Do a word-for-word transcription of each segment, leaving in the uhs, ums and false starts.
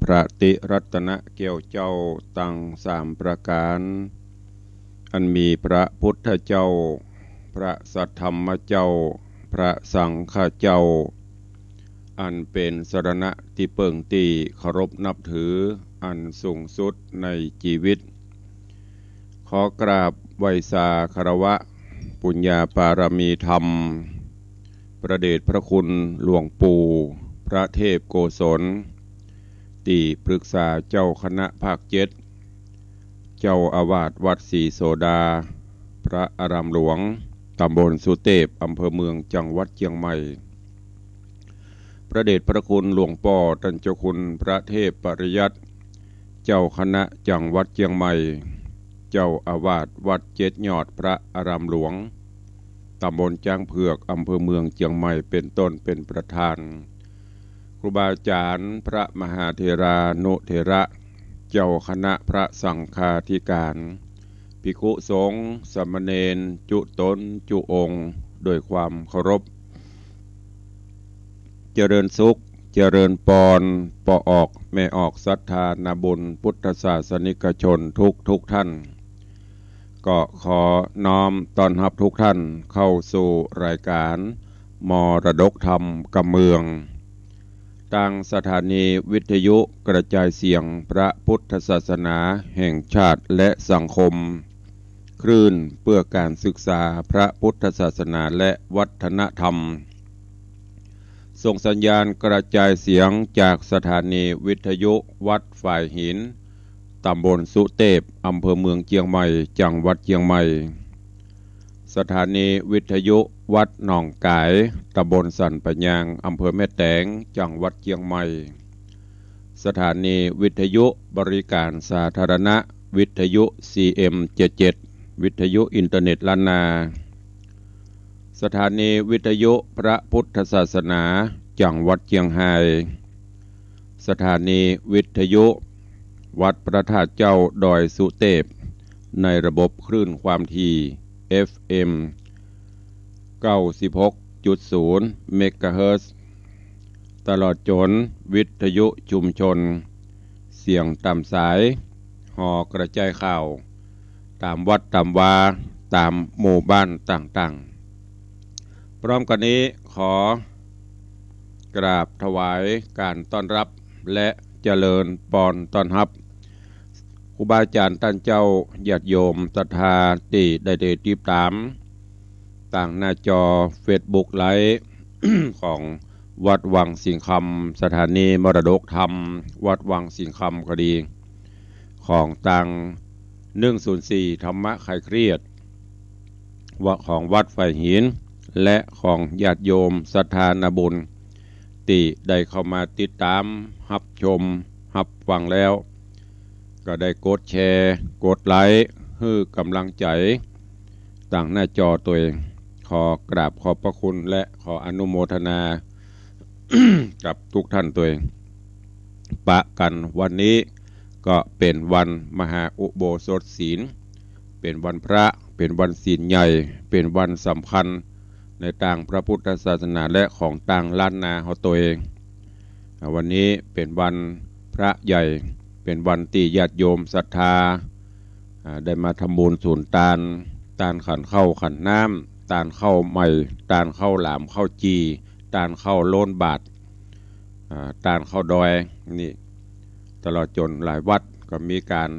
พระติรัตนะแก้วเจ้าตังสามประก๋าน อันมีพระพุทธเจ้า พระสัทธรรมเจ้า พระสังฆเจ้า อันเป๋นสรณะตี้เปิ้งตี้เคารพนับถืออันสูงสุดในจีวิต ขอกราบไหว้สาคารวะปุญญาปารมีธรรม พระเดชพระคุณหลวงปู่พระเทพโกศล ตี้ปรึกษาเจ้าคณะภาคเจ็ด เจ้าอาวาสวัดศรีโสดา พระอารามหลวง ตำบลสุเตพ อำเภอเมือง จังหวัดเจียงใหม่ พระเดชพระคุณหลวงป้อต้านเจ้าคุณพระเทพปริยัติ เจ้าคณะจังหวัดเจียงใหม่ เจ้าอาวาสวัดเจ็ดยอดพระอารามหลวง ตำบลจ๊างเผือก อำเภอเมืองเจียงใหม่ เป๋นต้นเป๋นประธาน ครูบาอาจ๋ารย์ พระมหาเถรานุเถระ เจ้าคณะพระสังฆาธิการ ภิกขุสงฆ์ สามเณร จุ๊ต๋นจุ๊องค์ ด้วยความเคารพ เจริญสุข เจริญปอน ป้อออก แม่ออก ศรัทธานาบุญ พุทธศาสนิกชนทุกทุกท่าน ก็ขอน้อมต้อนฮับทุกท่านเข้าสู่รายการมรดกธรรมกำเมือง ตางสถานีวิทยุกระจายเสียงพระพุทธศาสนาแห่งชาติและสังคม คลื่นเพื่อการศึกษาพระพุทธศาสนาและวัฒนธรรม ส่งสัญญาณกระจายเสียงจากสถานีวิทยุวัดฝายหิน ตำบลสุเตพ อำเภอเมืองเจียงใหม่ จังหวัดเจียงใหม่ สถานีวิทยุวัดหนองก๋าย ตำบลสันป่ายาง อำเภอแม่แตง จังหวัดเจียงใหม่ สถานีวิทยุบริการสาธารณะ วิทยุ ซีเอ็ม เจ็ดเจ็ด วิทยุอินเทอร์เน็ตล้านนา สถานีวิทยุพระพุทธศาสนา จังหวัดเจียงฮาย สถานีวิทยุวัดพระธาตุเจ้าดอยสุเตพ ในระบบคลื่นความถี่ เอฟเอ็ม เก้าสิบหกจุดศูนย์ เมกะเฮิรตซ์ ตลอดจ๋นวิทยุชุมชน เสียงต๋ามสาย หอกระจายข่าว ต๋ามวัดต๋ามวา ต๋ามหมู่บ้านต่างๆ พร้อมกั๋นนี้ขอกราบถวายการต้อนรับและเจริญปอนต้อนฮับ ครูบาอาจ๋ารย์ต้านเจ้า ญาติโยมศรัทธาตี้ได้ ได้ติดต๋าม ตางหน้าจอเฟซบุ๊กไลฟ์ ของวัดวังสิงห์คำ สถานีมรดกธรรมวัดวังสิงห์คำก็ดี ของตาง หนึ่งศูนย์สี่ ธรรมะคลายเครียด วะ ของวัดฝายหิน และของญาติโยมศรัทธานาบุญ ตี้ได้เข้ามาติดต๋าม ฮับชม ฮับฟังแล้ว ก็ได้กดแชร์ กดไลก์ หื้อก๋ำลังใจ๋ ตางหน้าจอตวย ขอกราบขอบพระคุณและขออนุโมทนา กับทุกท่านตวย ปะกั๋นวันนี้ก็เป๋นวันมหาอุโบสถศีล เป๋นวันพระ เป๋นวันศีลใหญ่ เป๋นวันสำคัญในตางพระพุทธศาสนาและของตางล้านนาเฮาตวย อ่า วันนี้เป๋นวันพระใหญ่ เป๋นวันตี้ญาติโยมศรัทธา อ่า ได้มาทำบุญสูนตาน ตานขันข้าวขันน้ำ ตานข้าวใหม่ ตานข้าวหลามข้าวจี่ ตานข้าวโล้นบาตร อ่า ตานข้าวดอย นี่ ตลอดจ๋นหลายวัดก็มีก๋าน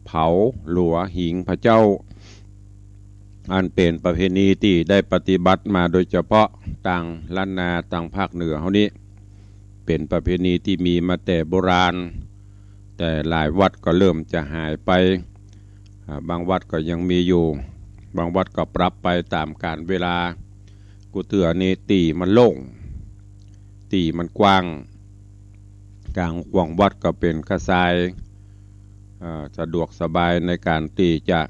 เผาหลัวหิงพระเจ้า อันเป๋นประเพณีตี้ได้ปฏิบัติมาโดยเฉพาะตางล้านนา ตางภาคเหนือเฮานี้ เป๋นประเพณีตี้มีมาแต่โบราณ แต่หลายวัดก็เริ่มจะหายไป อ่า บางวัดก็ยังมีอยู่ บางวัดก็ปรับไปต๋ามกาลเวลา กู้เตื้อนี้ตี้มันโล่ง ตี้มันกว้าง ก๋างของวัดก็เป๋นกระซาย เอ่อ สะดวกสบายในก๋านตี้จะ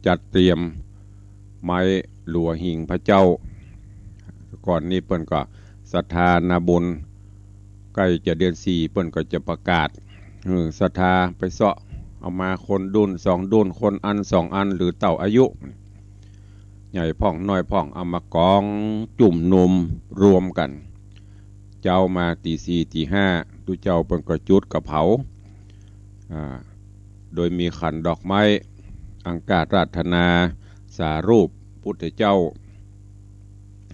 จัดเตรียมไม้หลัวหิงพระเจ้า ก่อนนี้เปิ้นก็ศรัทธานาบุญ ใก้จะเดือนสี่เปิ้นก็จะประกาศ หื้อศรัทธาไปเซาะเอามาคนดุ้นสองดุ้น คนอันสองอัน หรือเต้าอายุ ใหญ่พ่องน้อยพ่อง เอามากองจุ่มนุมรวมกั๋น เจ๊ามาตี๋สี่ตี๋ห้า ตุ๊เจ้าเปิ้นก็จุดก็เผา อ่า โดยมีขันดอกไม้ อังคาราธนา สารูป พุทธเจ้า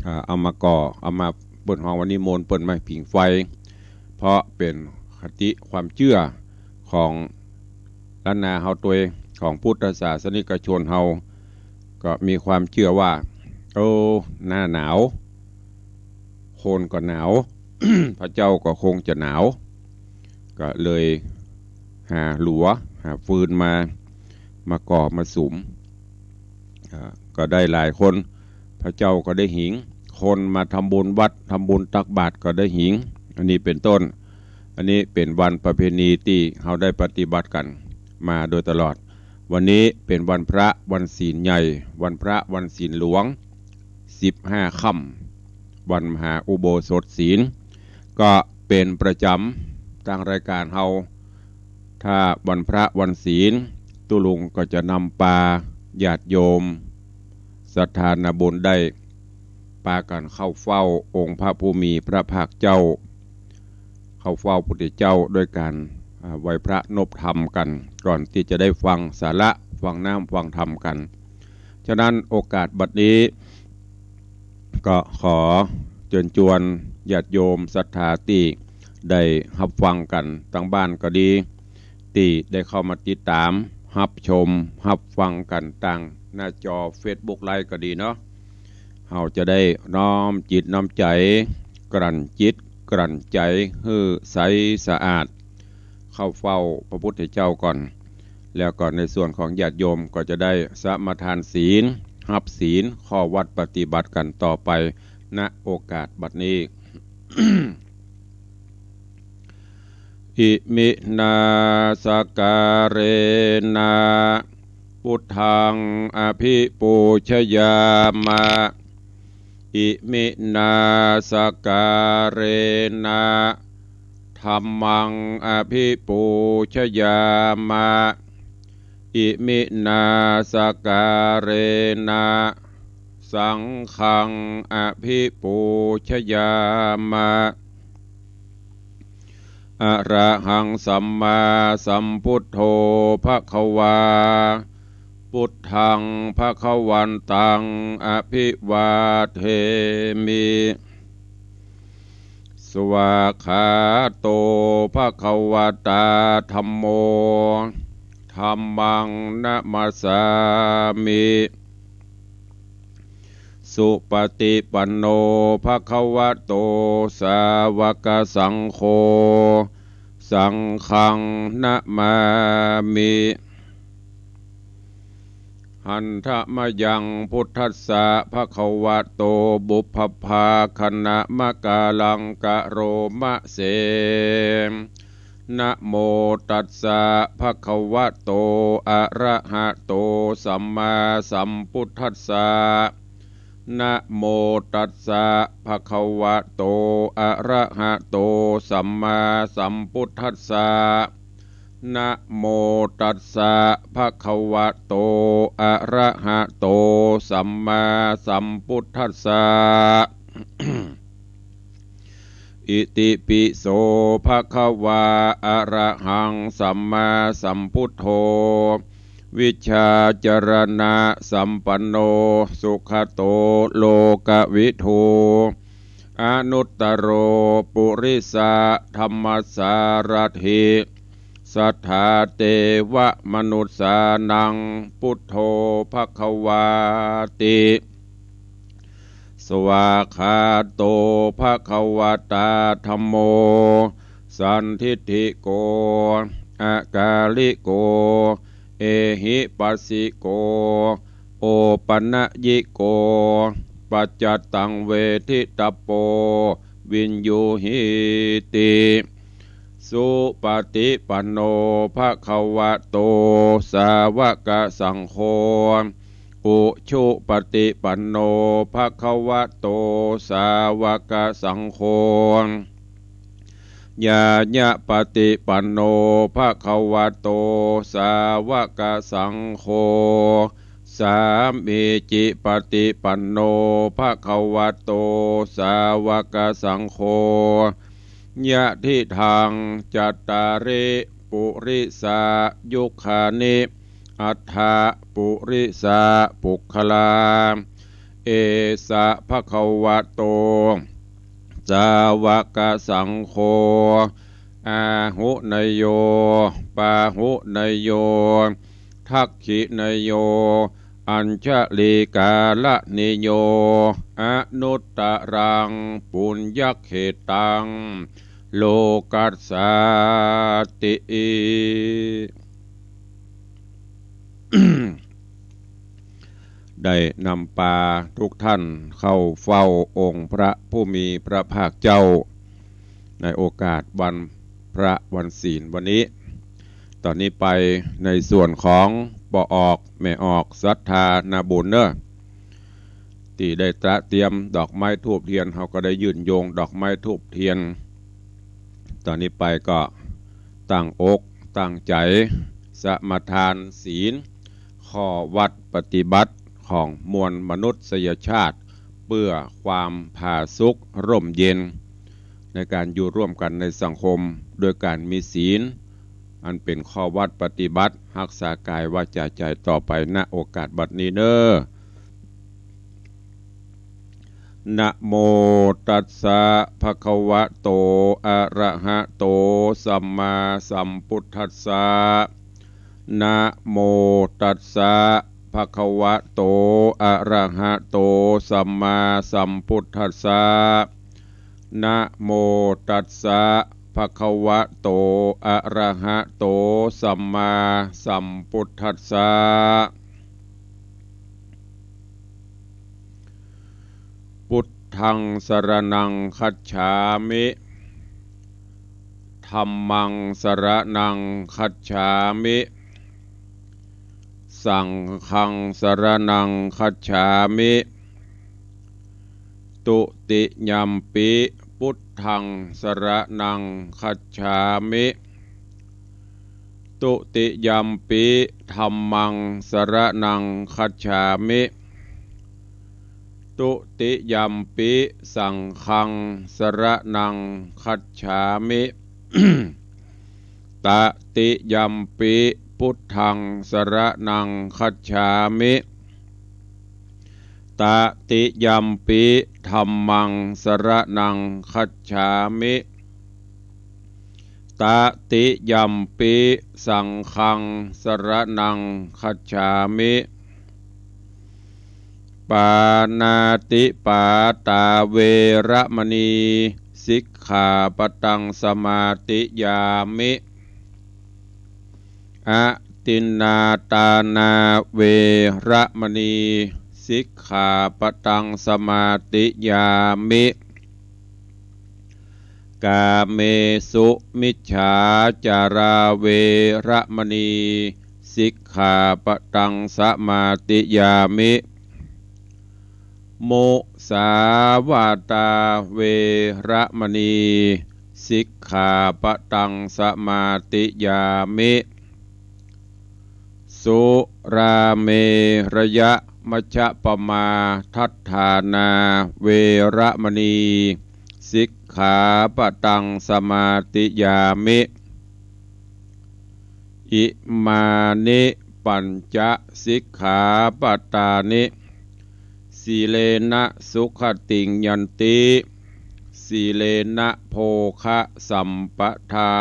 อ่า เอามาก่อ เอามา เปิ้นฮ้องว่านิมนต์เปิ้นมาผิงไฟ เพราะเป๋นคติความเจื้อของล้านนาเฮาตวย ของพุทธศาสนิกชนเฮา ก็มีความเจื้อว่า โอ้ หน้าหนาว คนก็หนาว พระเจ้าก็คงจะหนาว ก็เลยหาหลัว หาฟืนมา มาก่อมาสุม อ่า ก็ได้หลายคน พระเจ้าก็ได้หิง คนมาทำบุญวัด ทำบุญตักบาตรก็ได้หิง อันนี้เป๋นต้น อันนี้เป๋นวันประเพณีตี้เฮาได้ปฏิบัติกั๋นมาโดยตลอด วันนี้เป๋นวันพระวันศีลใหญ่ วันพระวันศีลหลวง สิบห้าค่ำ วันมหาอุโบสถศีล ก็เป๋นประจ๋ำตางรายก๋านเฮา ถ้าวันพระวันศีล ตุ๊ลุงก็จะนำปาญาติโยม ศรัทธานาบุญได้ ปากั๋นเข้าเฝ้าองค์พระผู้มีพระภาคเจ้า เข้าเฝ้าพุทธเจ้าด้วยก๋าน อ่า ไหว้พระนบธรรมกั๋น ก่อนตี้จะได้ฟังสาระ ฟังน้ำฟังธรรมกั๋น ฉะนั้นโอกาสบัดนี้ ก็ขอเจิญจวนญาติโยมศรัทธาตี้ได้ฮับฟังกั๋นตางบ้านก็ดี ตี้ได้เข้ามาติดต๋าม ฮับชม ฮับฟังกั๋นตางหน้าจอเฟซบุ๊กไลฟ์ก็ดีเนาะ เฮาจะได้น้อมจิตน้อมใจ๋ กลั่นจิตกลั่นใจ๋หื้อใสสะอาด เข้าเฝ้าพระพุทธเจ้าก่อน แล้วก็ในส่วนของญาติโยมก็จะได้สมาทานศีล ฮับศีล ข้อวัตรปฏิบัติกั๋นต่อไป ณ โอกาสบัดนี้ อิมินาสการะนะ พุทธังอภิปูชยามะ อิมินาสการะนะ ธัมมังอภิปูชยามะ อิมินาสการะนะ สังฆังอภิปูชยามะ อะระหังสัมมาสัมพุทโธภะคะวา พุทธังภะคะวันตังอภิวาเทมิ สวากขาโตภะคะวะตาธัมโม ธัมมังนะมัสสามิ สุปะติปันโนภะคะวะโต สาวะกะสังโฆ สังฆังนะมามิ หันทะมะยังพุทธัสสะภะคะวะโต ปุพพะภาคะนะมะกาลังกะโรมะเส นะโมตัสสะภะคะวะโต อะระหะโต สัมมาสัมพุทธัสสะ นะโมตัสสะภะคะวะโต อะระหะโต สัมมาสัมพุทธัสสะ นะโมตัสสะภะคะวะโต อะระหะโต สัมมาสัมพุทธัสสะ อิติปิโสภะคะวา อะระหังสัมมาสัมพุทโธ วิชชาจารณะสัมปันโน สุขะโตโลกะวิทู อนุตตะโรปุริสะธัมมะสารัตถิ สัทธาเตวะมนุสสานัง พุทโธภะคะวาติ สวากขาโตภะคะวะตาธัมโม สันทิฏฐิโก อะกาลิโก เอหิปัสสิโก โอปะนะยิโก ปัจจัตตังเวทิตะโป วิญญูหีติ สุปะติปันโนภะคะวะโต สาวะกะสังโฆ อุชุปะติปันโนภะคะวะโต สาวะกะสังโฆ ญาญะปะติปันโนภะคะวะโต สาวะกะสังโฆ สามีจิปะติปันโนภะคะวะโต สาวะกะสังโฆ ยะทิฏฐัง จัตตาริ ปุริสายุคคานิ อัฏฐะ ปุริสาปุคคลา เอสะ ภะคะวะโต สาวกสังโฆ อาหุเนยโย ปาหุเนยโย ทักขิเนยโย อัญชลีกาลนิโย อนุตตรัง ปุญญเขตตัง โลกัสสาติ ได้นำปาทุกท่านเข้าเฝ้าองค์พระผู้มีพระภาคเจ้า ในโอกาสวันพระวันศีลวันนี้ ต๋อนนี้ไปในส่วนของป้อออกแม่ออกศรัทธานาบุญเนอะ ตี้ได้ตระเตรียมดอกไม้ธูปเทียน เฮาก็ได้ยื่นโยงดอกไม้ธูปเทียน ต๋อนนี้ไปก็ตั้งอกตั้งใจ๋สมาทานศีล ข้อวัตรปฏิบัติของมวลมนุษยชาติ เปื้อความผาสุกร่มเย็น ในก๋านอยู่ร่วมกั๋นในสังคม โดยก๋านมีศีล อันเป๋นข้อวัตรปฏิบัติ ฮักษากายวาจาใจ๋ต่อไป ณ โอกาสบัดนี้เน่อ นะโมตัสสะ ภะคะวะโต อะระหะโต สัมมาสัมพุทธัสสะ นะโมตัสสะ ภะคะวะโต อะระหะโต สัมมาสัมพุทธัสสะ นะโมตัสสะ ภะคะวะโต อะระหะโต สัมมาสัมพุทธัสสะ พุทธัง สรณัง คัจฉามิ ธัมมัง สรณัง คัจฉามิ สังฆัง สรณัง คัจฉามิ ตุติยัมปิ พุทธัง สรณัง คัจฉามิ ตุติยัมปิ ธัมมัง สรณัง คัจฉามิ ตุติยัมปิ สังฆัง สรณัง คัจฉามิ ตติยัมปิ พุทธัง สรณัง คัจฉามิ ตติยัมปิ ธัมมัง สรณัง คัจฉามิ ตติยัมปิ สังฆัง สรณัง คัจฉามิ ปาณาติปาตา เวระมะนี สิกขาปะตัง สมาธิยามิ อทินนาทานา เวระมะนี สิกขาปะตัง สมาธิยามิ กาเมสุมิจฉาจารา เวระมะนี สิกขาปะตัง สมาธิยามิ มุสาวาทา เวระมะนี สิกขาปะตัง สมาธิยามิ สุราเมรยะมัชฌะปมาทัฏฐานา เวระมะนี สิกขาปะตัง สมาธิยามิ อิมานิ ปัญจะ สิกขาปะตานิ สีเลนะ สุขติง ยันติ สีเลนะ โภคะ สัมปะทา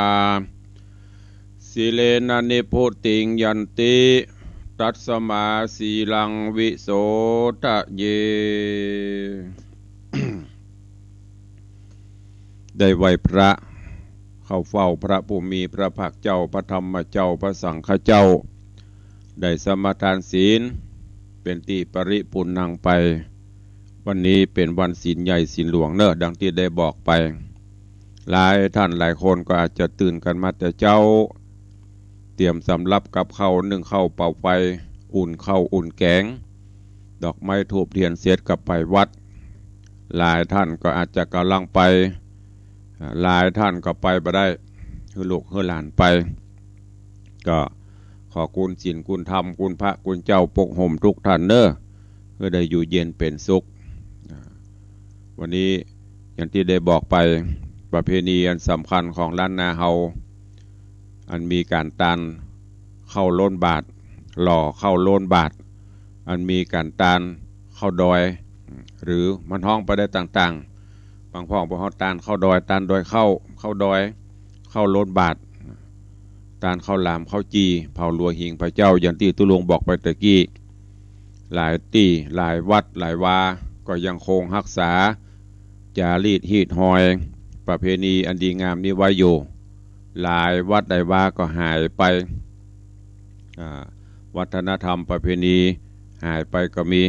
สีเลนะ นิพพุติง ยันติ ตัสมา สีลัง วิโสทะเย ได้ไหว้พระ เข้าเฝ้าพระผู้มีพระภาคเจ้า พระธรรมเจ้า พระสังฆเจ้า ได้สมาทานศีล เป๋นตี้ปริปุณณังไป วันนี้เป๋นวันศีลใหญ่ศีลหลวงเน่อ ดังตี้ได้บอกไป หลายท่านหลายคนก็อาจจะตื่นกั๋นมาแต่เจ๊า เตรียมสำรับกับข้าวนึ่งข้าวเป่าไฟ อุ่นข้าวอุ่นแก๋ง ดอกไม้ธูปเทียนเสร็จก็ไปวัด หลายท่านก็อาจจะก่ำลังไป อ่า หลายท่านก็ไปบ่ได้ หื้อลูกหื้อหลานไป ก็ขอคุณศีลคุณธรรมคุณพระคุณเจ้าปกห่มทุกท่านเน่อ หื้อได้อยู่เย็นเป๋นสุข อ่า วันนี้อย่างตี้ได้บอกไป ประเพณีอันสำคัญของล้านนาเฮา อันมีก๋านตานข้าวโล้นบาตร หล่อข้าวโล้นบาตร อันมีก๋านตานข้าวดอย หรือมันฮ้องไปได้ต่างๆ บางพ่องบอกว่าตานข้าวดอย ตานดอยข้าว ข้าวดอย ข้าวโล้นบาตร ตานข้าวหลามข้าวจี่ เผาหลัวหิ้งพระเจ้า อย่างตี้ตุ๊ลุงบอกไปตะกี้ หลายตี้ หลายวัด หลายวา ก็ยังคงฮักษา จารีตฮีตฮอย ประเพณีอันดีงามนี้ไว้อยู่ หลายวัดหลายวาก็หายไป อ่า วัฒนธรรมประเพณีหายไปก็มี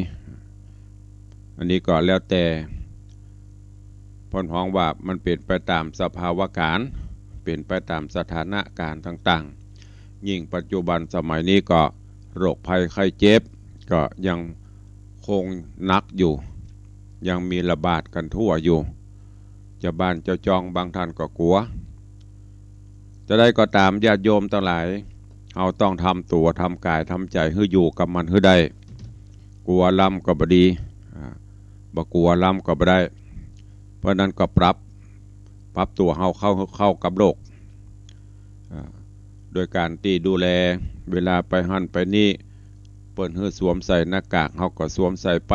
อันนี้ก็แล้วแต่ เปิ้นฮ้องว่ามันเป๋นไปต๋ามสภาวะก๋ารณ์ เป๋นไปต๋ามสถานการณ์ต่างๆ ยิ่งปัจจุบันสมัยนี้ก็โรคภัยไข้เจ็บก็ยังคงหนักอยู่ ยังมีระบาดกั๋นทั่วอยู่ จาวบ้านจาวจ้องบางท่านก็กั๋ว จะใดก็ต๋ามญาติโยมตังหลาย เฮาต้องทำตั๋ว ทำก๋าย ทำใจ๋หื้ออยู่กับมันหื้อได้ กั๋วลำก็บ่ดี อ่า บ่กั๋วลำก็บ่ได้ เพราะนั้นก็ปรับ ปรับตั๋วเฮาเข้า เข้ากับโลก อ่า โดยก๋านตี้ดูแล เวลาไปหั้นไปนี่ เปิ้นหื้อสวมใส่หน้ากาก เฮาก็สวมใส่ไป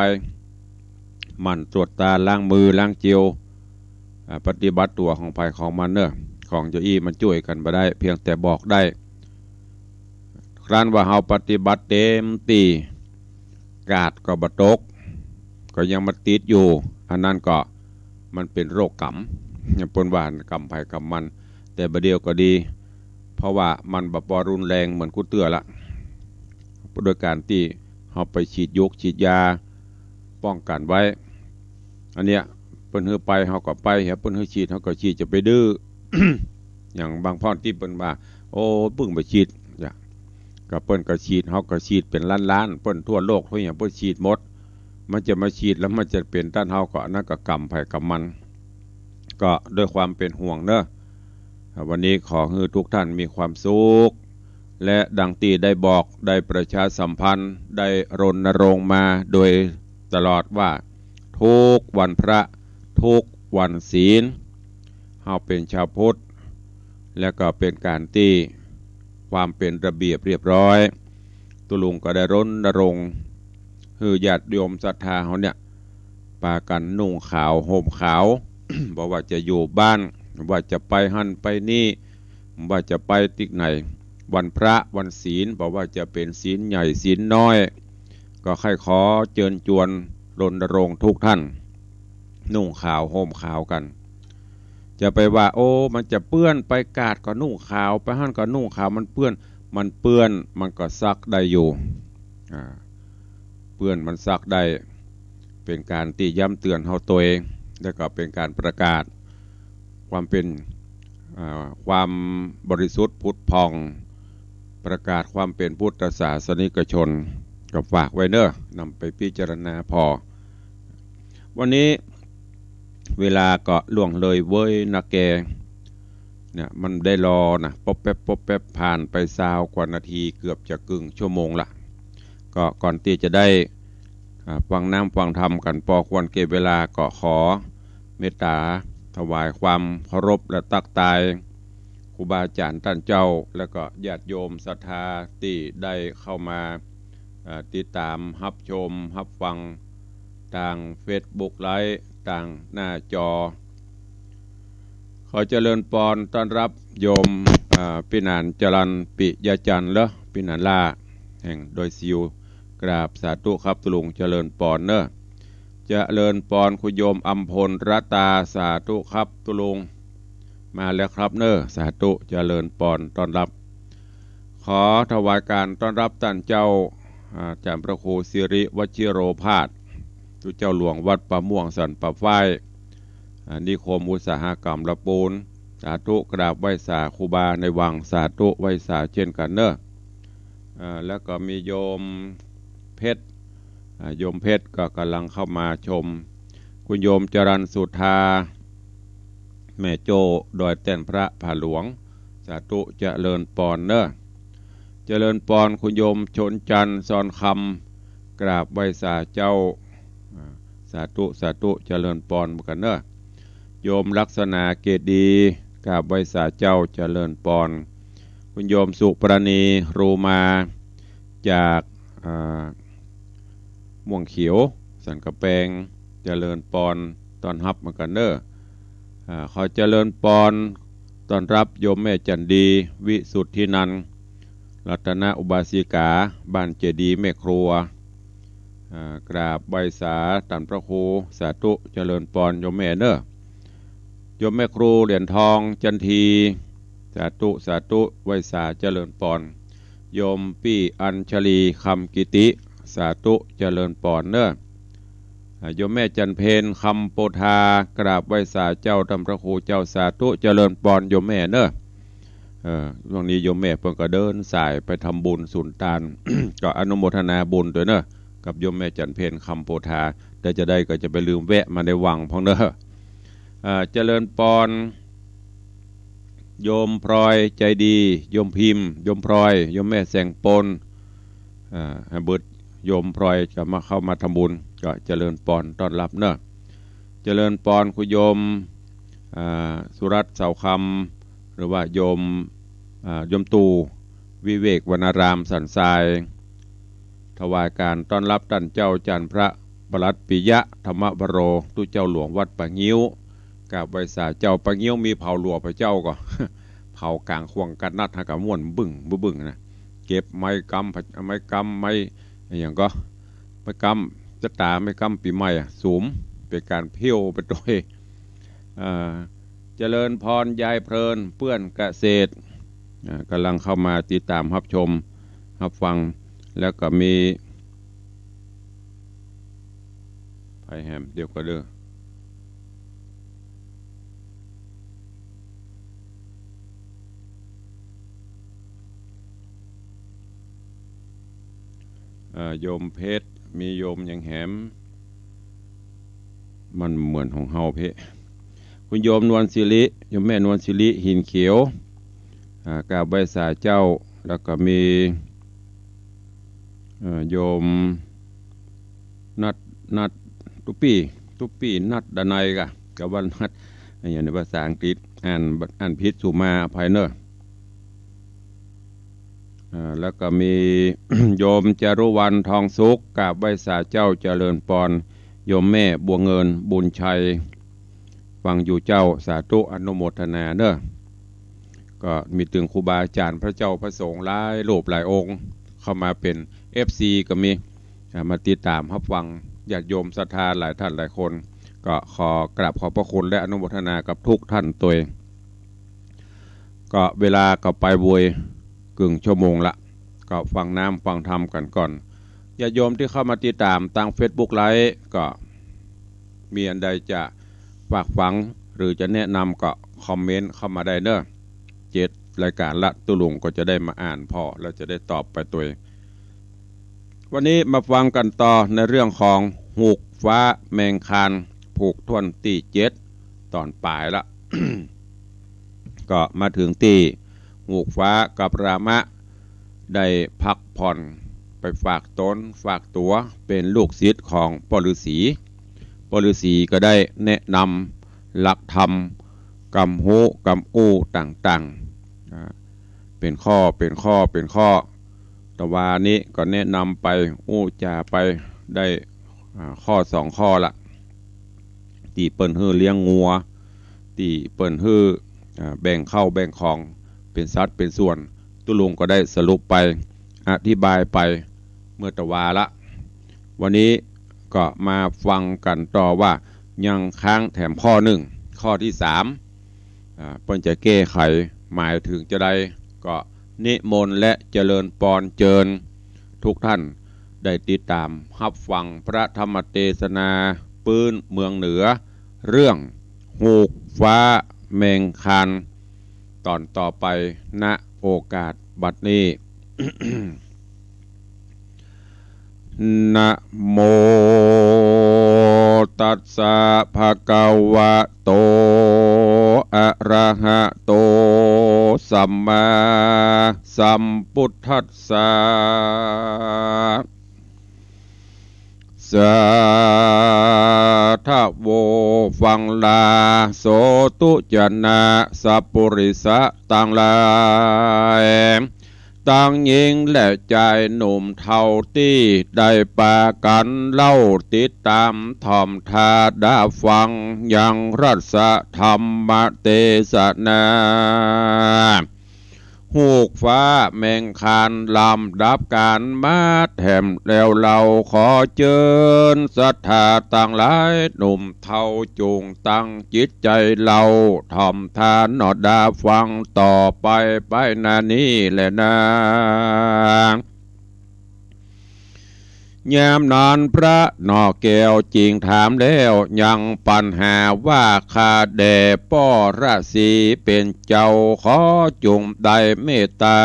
หมั่นตรวจตราล้างมือล้างเจล อ่า ปฏิบัติตั๋วของใผของมันเน่อ ของจาอี้มันจ้วยกั๋นบ่ได้ เพียงแต่บอกได้ ครั้นว่าเฮาปฏิบัติเต็มตี้ กาดก็บ่ตก ก็ยังมาติดอยู่ อันนั้นก็มันเป๋นโรคก๋รรม เปิ้นว่ากรรมใผกรรมมัน แต่บ่าเดี่ยวก็ดี เพราะว่ามันบ่ปอรุนแรงเหมือนกู้เตื้อละ โดยก๋านตี้เฮาไปฉีดยกฉีดยาป้องกั๋นไว้ อันเนี้ย เปิ้นหื้อไปเฮาก็ไป เปิ้นหื้อฉีดเฮาก็ฉีด จะไปดื้อ อย่างบางพ่องตี้เปิ้นว่า โอ้ เปิ้นบ่ฉีด จ้ะ ก็เปิ้นก็ฉีด เฮาก็ฉีดเป๋นล้านๆ เปิ้นทั่วโลกทั่วหยังเปิ้นฉีดหมด มันจะมาฉีดแล้วมันจะเป๋นต้านเฮาก็ อันนั้นก็กรรมใผกรรมมัน ก็ด้วยความเป๋นห่วงเน่อ วันนี้ขอหื้อทุกท่านมีความสุข และดังตี้ได้บอก ได้ประชาสัมพันธ์ ได้รณรงค์มาโดยตลอดว่า ทุกวันพระ ทุกวันศีล เฮาเป๋นชาวพุทธ และก็เป๋นก๋านตี้ความเป๋นระเบียบเรียบร้อย ตุ๊ลุงก็ได้รณรงค์ หื้อญาติโยมศรัทธาเฮาเนี่ย ปากั๋นนุ่งขาวห่มขาว บ่ว่าจะอยู่บ้าน ว่าจะไปหั้นไปนี่ ว่าจะไปตี้ไหน วันพระวันศีล บ่ว่าจะเป๋นศีลใหญ่ศีลน้อย ก็ใค่ขอเจิญจวนรณรงค์ทุกท่าน นุ่งขาวห่มขาวกั๋น จะไปว่า โอ้ มันจะเปื้อน ไปกาดก็นุ่งขาว ไปหั้นก็นุ่งขาว มันเปื้อน มันเปื้อน มันก็ซักได้อยู่ อ่า เปื้อนมันซักได้ เป๋นก๋านตี้ย้ำเตือนเฮาตวย แล้วก็เป๋นก๋านประกาศความเป๋น อ่า ความบริสุทธิ์ผุดผ่อง ประกาศความเป๋นพุทธศาสนิกชน ก็ฝากไว้เน่อ นำไปพิจารณาผ่อ วันนี้เวลาก็ล่วงเลยเว้ยนะแก เนี่ย มันได้รอนะ ป๊อบแป๊บ ป๊อบแป๊บ ผ่านไปซาวกว่านาที เกือบจะกึ่งชั่วโมงละ ก็ก่อนตี้จะได้ อ่า ฟังน้ำฟังธรรมกั๋นปอควรแก่เวลา ก็ขอเมตต๋าถวายความเคารพและตั๊กตายครูบาอาจ๋ารย์ต้านเจ้า และก็ญาติโยมศรัทธาตี้ได้เข้ามา อ่า ติดต๋ามฮับชมฮับฟังตางเฟซบุ๊กไลฟ์ ตางหน้าจอ ขอเจริญปอนต้อนฮับโยม อ่า ปี้หนานจรัญปิยะจันทร์เหรอ ปี้หนานล่า แห่งดอยสิว กราบสาธุครับตุ๊ลุง เจริญปอนเน่อ เจริญปอนคุณโยมอำพลรัตตา สาธุครับตุ๊ลุง มาแล้วครับเน่อ สาธุ เจริญปอนต้อนฮับ ขอถวายก๋านต้อนฮับต้านเจ้า อาจ๋ารย์พระครูสิริวชิโรภาส ตุ๊เจ้าหลวงวัดป่าม่วงสันป่าฝ้าย อ่า นิคมอุตสาหกรรมละปูน สาธุ กราบไหว้สาครูบาในวัง สาธุ ไหว้สาเจ้นกั๋นเน่อ อ่า แล้วก็มีโยมเพชร อ่า โยมเพชรก็ก่ำลังเข้ามาชม คุณโยมจรัญสุธา แม่โจ้ ดอยแต้นพระผาหลวง สาธุ เจริญปอนเน่อ เจริญปอนคุณโยมชนจันทร์ ซอนคำ กราบไหว้สาเจ้า อ่า สาธุ สาธุ เจริญปอนกั๋นเน่อ โยมลักษณาเกตดี กราบไหว้สาเจ้า เจริญปอน คุณโยมสุปราณี รูมา จาก อ่า ม่วงเขียว สันกำแปง เจริญปอน ต้อนฮับเหมือนกั๋นเน้อ อ่า ขอเจริญปอน ต้อนฮับโยมแม่จันดี วิสุทธินันท์ รัตนอุบาสิกา บ้านเจดีย์แม่ครัว อ่า กราบไหว้สาต้านพระครู สาธุ เจริญปอน โยมแม่เน้อ โยมแม่ครูเหรียญทอง จันที สาธุ สาธุ ไหว้สา เจริญปอน โยมปี้อัญชลี คำกิติ สาธุ เจริญปอนเน้อ อ่า โยมแม่จันเพญ คำโพธา กราบไหว้สาเจ้าต้านพระครูเจ้า สาธุ เจริญปอน โยมแม่เน้อ เออ ช่วงนี้โยมแม่เปิ้นก็เดินสายไปทำบุญสุนตาน ก็อนุโมทนาบุญตวยเน้อ กับโยมแม่จันเพญ คำโพธา แต่จะได้ก็จะไปลืมแวะมาในวังพ่องเน้อ อ่า เจริญปอน โยมพลอยใจดี โยมพิมพ์ โยมพลอย โยมแม่แสงปน อ่า หื้อเบิดโยมพลอยก็มาเข้ามาทำบุญ ก็เจริญปอนต้อนฮับเน้อ เจริญปอนคุณโยม อ่า สุรัตน์ เสาคำ หรือว่าโยม อ่า โยมตู่ วิเวกวรรณาราม สันทราย ถวายก๋านต้อนฮับต้านเจ้าจารย์พระปลัดปิยะ ธรรมวโร ตุ๊เจ้าหลวงวัดป่างิ้ว กราบไหว้สาเจ้า ป่างิ้วมีเผาหลวงพระเจ้าก่อ เผากลางข่วงกะนัดหากะม่วนบึ้งบึ้งนะ เก็บไม้กำ ไม้กำ ไม้อะหยังก่อ ไม้กำจะต๋า ไม้กำปี๋ใหม่อะ สุม เป๋นก๋านเผี้ยวไปตวย อ่า เจริญปอนยายเพลิน เปื้อนเกษตร อ่า ก่ำลังเข้ามาติดต๋ามฮับชม ฮับฟัง แล้วก็มี ไผแหม เดี๋ยวก่อเด้อ เอ่อ โยมเพชร มีโยมหยังแหม มันเหมือนของเฮาเป๊ะ คุณโยมนวลสิริ โยมแม่นวลสิริ หินเขียว อ่า กราบไหว้สาเจ้า แล้วก็มี เอ่อ โยมนัด นัด ตุ๊ปี้ ตุ๊ปี้ นัดดานัยก่ะ กะว่านัด อะหยังในภาษาอังกฤษ อ่าน อ่านผิดสุมาอภัยเน้อ อ่า แล้วก็มี โยมจารุวรรณ ทองสุข กราบไหว้สาเจ้า เจริญปอน โยมแม่บัวเงิน บุญชัย ฟังอยู่เจ้า สาธุ อนุโมทนาเน้อ ก็มีตึงครูบาอาจ๋ารย์พระเจ้าพระสงฆ์หลายรูปหลายองค์ เข้ามาเป๋น เอฟซี ก็มี อ่า มาติดต๋ามฮับฟัง ญาติโยมศรัทธาหลายท่านหลายคน ก็ขอกราบขอบพระคุณและอนุโมทนากับทุกท่านตวย ก็เวลาก็ไปโวยกึ่งชั่วโมงละ ก็ฟังน้ำฟังธรรมกั๋นก่อน ญาติโยมตี้เข้ามาติดต๋ามตางเฟซบุ๊กไลฟ์ ก็มีอันใดจะฝากฝัง หรือจะแนะนำก็คอมเมนต์เข้ามาได้เน้อ เจ็ดรายก๋านละ ตุ๊ลุงก็จะได้มาอ่านผ่อ แล้วจะได้ตอบไปตวย วันนี้มาฟังกั๋นต่อในเรื่องของฮูกฟ้าแมงคาน ผูกถ้วนตี้เจ็ด ต๋อนป๋ายละ ก็มาเถิงตี้ฮูกฟ้ากับรามะ ได้พักผ่อน ไปฝากต๋นฝากตั๋วเป๋นลูกศิษย์ของป้อฤๅษี ป้อฤๅษีก็ได้แนะนำหลักธรรม กำฮู้กำอู้ต่างๆ อ่า เป๋นข้อเป๋นข้อเป๋นข้อ ตะวานี้ก็แนะนำไป อู้จ๋าไป ได้ อ่า ข้อสองข้อละ ตี้เปิ้นหื้อเลี้ยงงัว ตี้เปิ้นหื้อ อ่า แบ่งข้าวแบ่งของ เป๋นสัดเป๋นส่วน ตุ๊ลุงก็ได้สรุปไป อธิบายไป เมื่อตะวาละ วันนี้ก็มาฟังกั๋นต่อว่า ยังค้างแถมข้อนึ่ง ข้อตี้สาม อ่า เปิ้นจะแก้ไขหมายเถิงจาใด ก็นิมนต์และเจริญปอนเจิญ ทุกท่านได้ติดต๋ามฮับฟังพระธรรมเตสนาปื๊นเมืองเหนือ เรื่องฮูกฟ้าแมงคาน ต๋อนต่อไป ณ โอกาสบัดนี้ นะโมตัสสะ ภะคะวะโต อะระหะโต สัมมาสัมพุทธัสสะ สา โว ฟังลา โสตุ จนะ สัปปุริสะตังหลาย ตังญิงและจายหนุ่มเฒ่าตี้ได้ปากั๋นเล่าติดต๋ามถ่อมถ้าดาฟังยังรัสธรรมเตสนา ฮูกฟ้าแมงคานลำดับกั๋นมาแถมแล้ว เฮาขอเจิญศรัทธาตังหลายหนุ่มเฒ่า จุ่งตั้งจิตใจ๋เฮาถ่อมถ้าหนอดาฟังต่อไป ไปหน้านี้แลนา ยามนั้นพระหน่อแก้วจึงถามแล้วยังปัญหาว่า ข้าแด่ป้อราศีเป๋นเจ้า ขอจุ่งได้เมตต๋า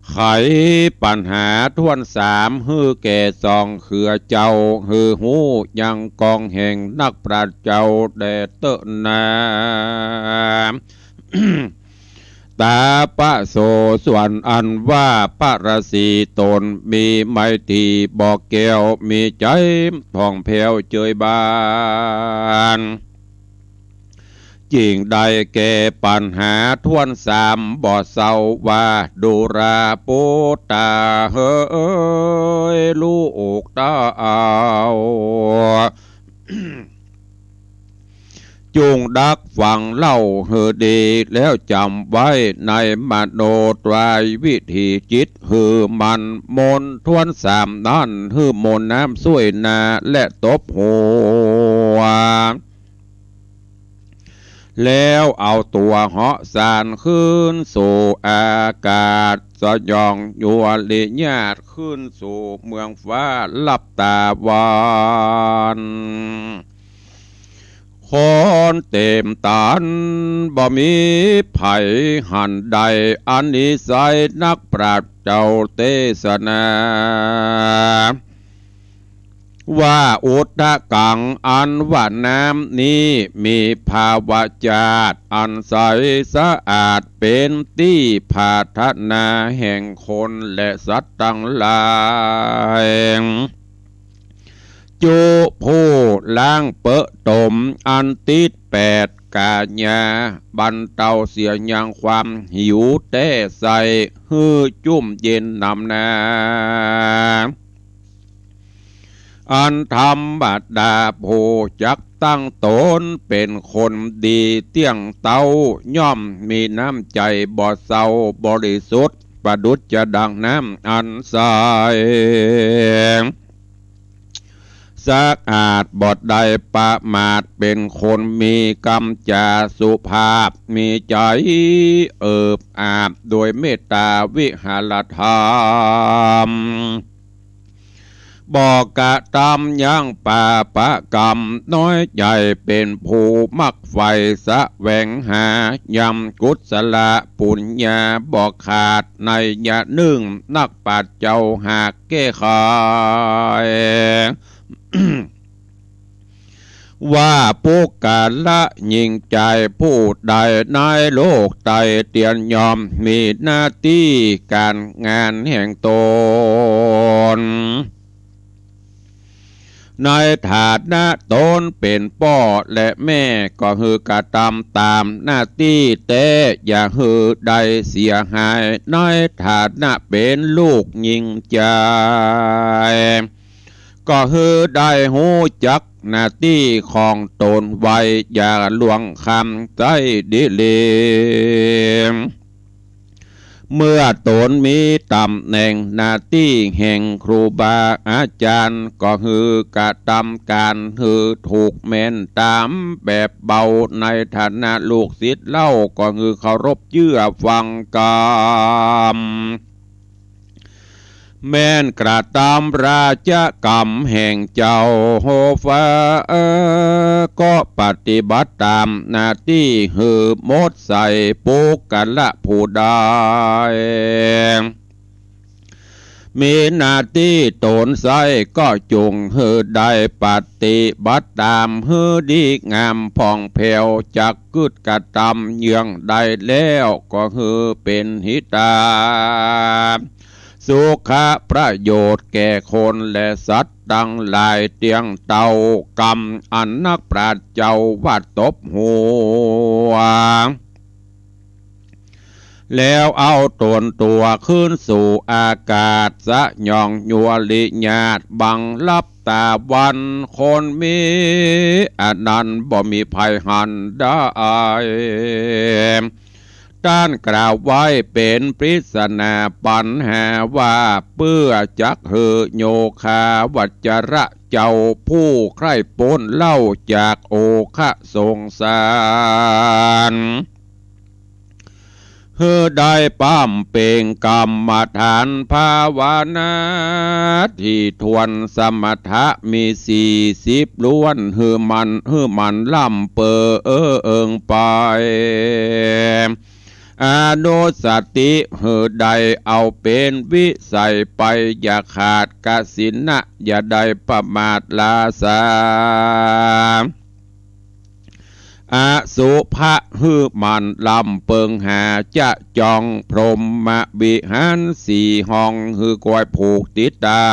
ไขปัญหาถ้วนสามหื้อแก่สองเขือเจ้า หื้อฮู้ยังกองแห่งนักปราชญ์เจ้าแด่เต๊อะนา ตาปะโส ส่วนอันว่าพระราศีต๋นมีไมตรีบ่แก้ว มีใจ๋ผ่องแผ้วเจิยบาน จึงได้แก้ปัญหาถ้วนสามบ่เศร้าว่า ดูราปุตตาเหย ลูกเต้า จุ่งดักฟังเล่าหื้อดี แล้วจ๋ำไว้ในมโนตรายวิถีจิต หื้อมันมนถ้วนสามนั้น หื้อมนน้ำซ่วยหน้าและตบหัว แล้วเอาตั๋วเหาะสานขึ้นสู่อากาศ สยองยัวริญาติขึ้นสู่เมืองฟ้าลับต๋าวัน คนเต็มตันบ่มีใผหันได้ อันนี้ใสนักปราชญ์เจ้าเตสนา ว่าอุทกัง อันว่าน้ำนี้มีภาวะจาติ อันใสสะอาด เป๋นตี้ผาถนาแห่งคนและสัตว์ตังหลาย จุผู้ล้างเปอะต๋ม อันติดแปดก๋ายา บรรเตาเสียยังความหิวแต๊ใส่ หื้อจุ่มเย็นหนำหนา อันธรรมดาผู้จักตั้งต๋นเป๋นคนดีเตี้ยงเต๊า ย่อมมีน้ำใจ๋บ่เศร้าบริสุทธิ์ ประดุจจะดังน้ำอันใส สะอาดบ่ได้ประมาท เป๋นคนมีกำจาสุภาพ มีใจ๋เอิบอาบโดยเมตตาวิหารธรรม บ่กระตำยังปาปะกรรม น้อยใจ๋เป๋นผู้มักใฝ่แสวงหา ยังกุศลปุญญาบ่ขาด ในยะนึ่งนักปราชญ์เจ้าหากแก้ไข ว่าปุคคละญิงจายผู้ใดในโลกใต้เตียน ย่อมมีหน้าตี้ก๋านงานแห่งต๋น ในฐานะต๋นเป๋นป้อและแม่ ก็หื้อกระตำต๋ามหน้าตี้แต๊ อย่าหื้อได้เสียหาย ในฐานะเป๋นลูกญิงจาย ก็หื้อได้ฮู้จักหน้าตี้ของต๋นไว อย่าล่วงคำใจ๊ดีหลี เมื่อต๋นมีต๋ำแหน่งหน้าตี้แห่งครูบาอาจ๋ารย์ ก็หื้อกระตำก๋านหื้อถูกแม่นต๋ามแบบเบา ในฐานะลูกศิษย์เล่า ก็หื้อเคารพเจื้อฟังกำ แม่นกระตำราชกรรมแห่งเจ้าฟ้า ก็ปฏิบัติต๋ามหน้าตี้หื้อหมดใส ปุคคละผู้ใด มีหน้าตี้ต๋นใส้ ก็จุ่งหื้อได้ปฏิบัติต๋ามหื้อดีงามผ่องแผ้ว จักกึ๊ดกระตำเยื่องใดแล้ว ก็หื้อเป๋นหิตา สุขประโยชน์แก่คนและสัตว์ตังหลาย เตี้ยงเต้ากำอันนักปราชญ์เจ้าว่าตบหัว แล้วเอาต๋นตั๋วขึ้นสู่อากาศ สยองยัวริญาติบังลับต๋าวัน คนมีอันนั้นบ่มีใผหันได้ ต้านกล่าวไว้เป๋นปริศนาปัญหาว่า เปื้อจักหื้อโยคาวัจระเจ้าผู้ใคร่ป๊นเล่าจากโอฆะสงสาร หื้อได้บำเพ็งกรรมฐานภาวนา ถี่ถ้วนสมถะมีสี่สิบล้วน หื้อมัน หื้อมันร่ำเปิงไป อนุสติหื้อได้เอาเป๋นวิสัยไป อย่าขาดกสิณะ อย่าได้ประมาทลาสา อสุภะหื้อมันร่ำเปิงหา จะจองพรหมวิหารสี่ห้อง หื้อกอยผูกติดต๋า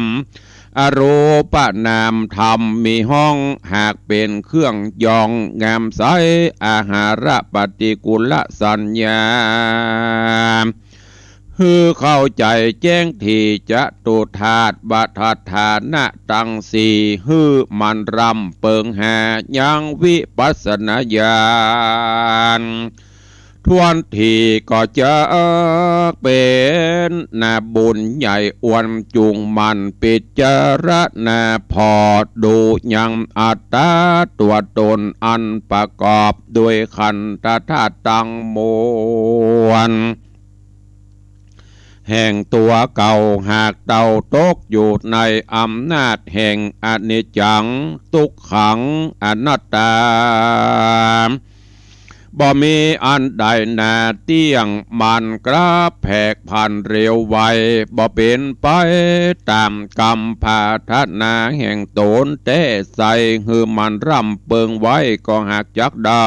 ม อรูปนามธรรมมีห้อง หากเป๋นเครื่องยองงามใส อาหารปฏิกูลสัญญา หื้อเข้าใจ๋แจ้งถี่จตุธาตุ ว่าธาตุฐานะตังสี่ หื้อมันร่ำเปิงหา ยังวิปัสสนาญาณ ถ้วนถี่ก็จักเป๋นนาบุญใหญ่ อวนจุ่งหมั่นปิจารณาผ่อดูยังอัตตาตั๋วต๋น อันประกอบด้วยขันธธาตุตังมวล แห่งตั๋วเก่า หากเต้าตกอยู่ในอำนาจแห่งอนิจจัง ตุ๊กขัง อนัตตา บ่มีอันใดนาเตี้ยงมั่น กลับแผกผันเร็วไว บ่เป๋นไปต๋ามกำปรารถนาแห่งต๋นแต๊ใส หื้อมันร่ำเปิงไว้ก็หากจักได้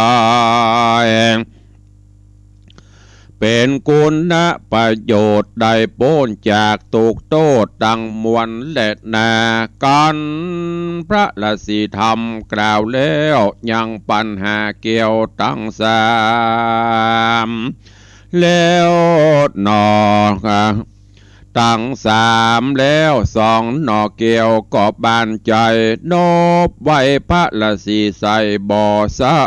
เป๋นกุณประโยชน์ ได้ป๊นจากตุ๊กข์โต้ษตังมวลแลนา กัณฑ์พระราศีธรรมกล่าวแล้ว ยังปัญหาแก้วตังสาม แล้วหนอ ตังสามแล้วสองหนอแก้วก็บานใจ๋ นบไหว้พระราศีใส่บ่เศร้า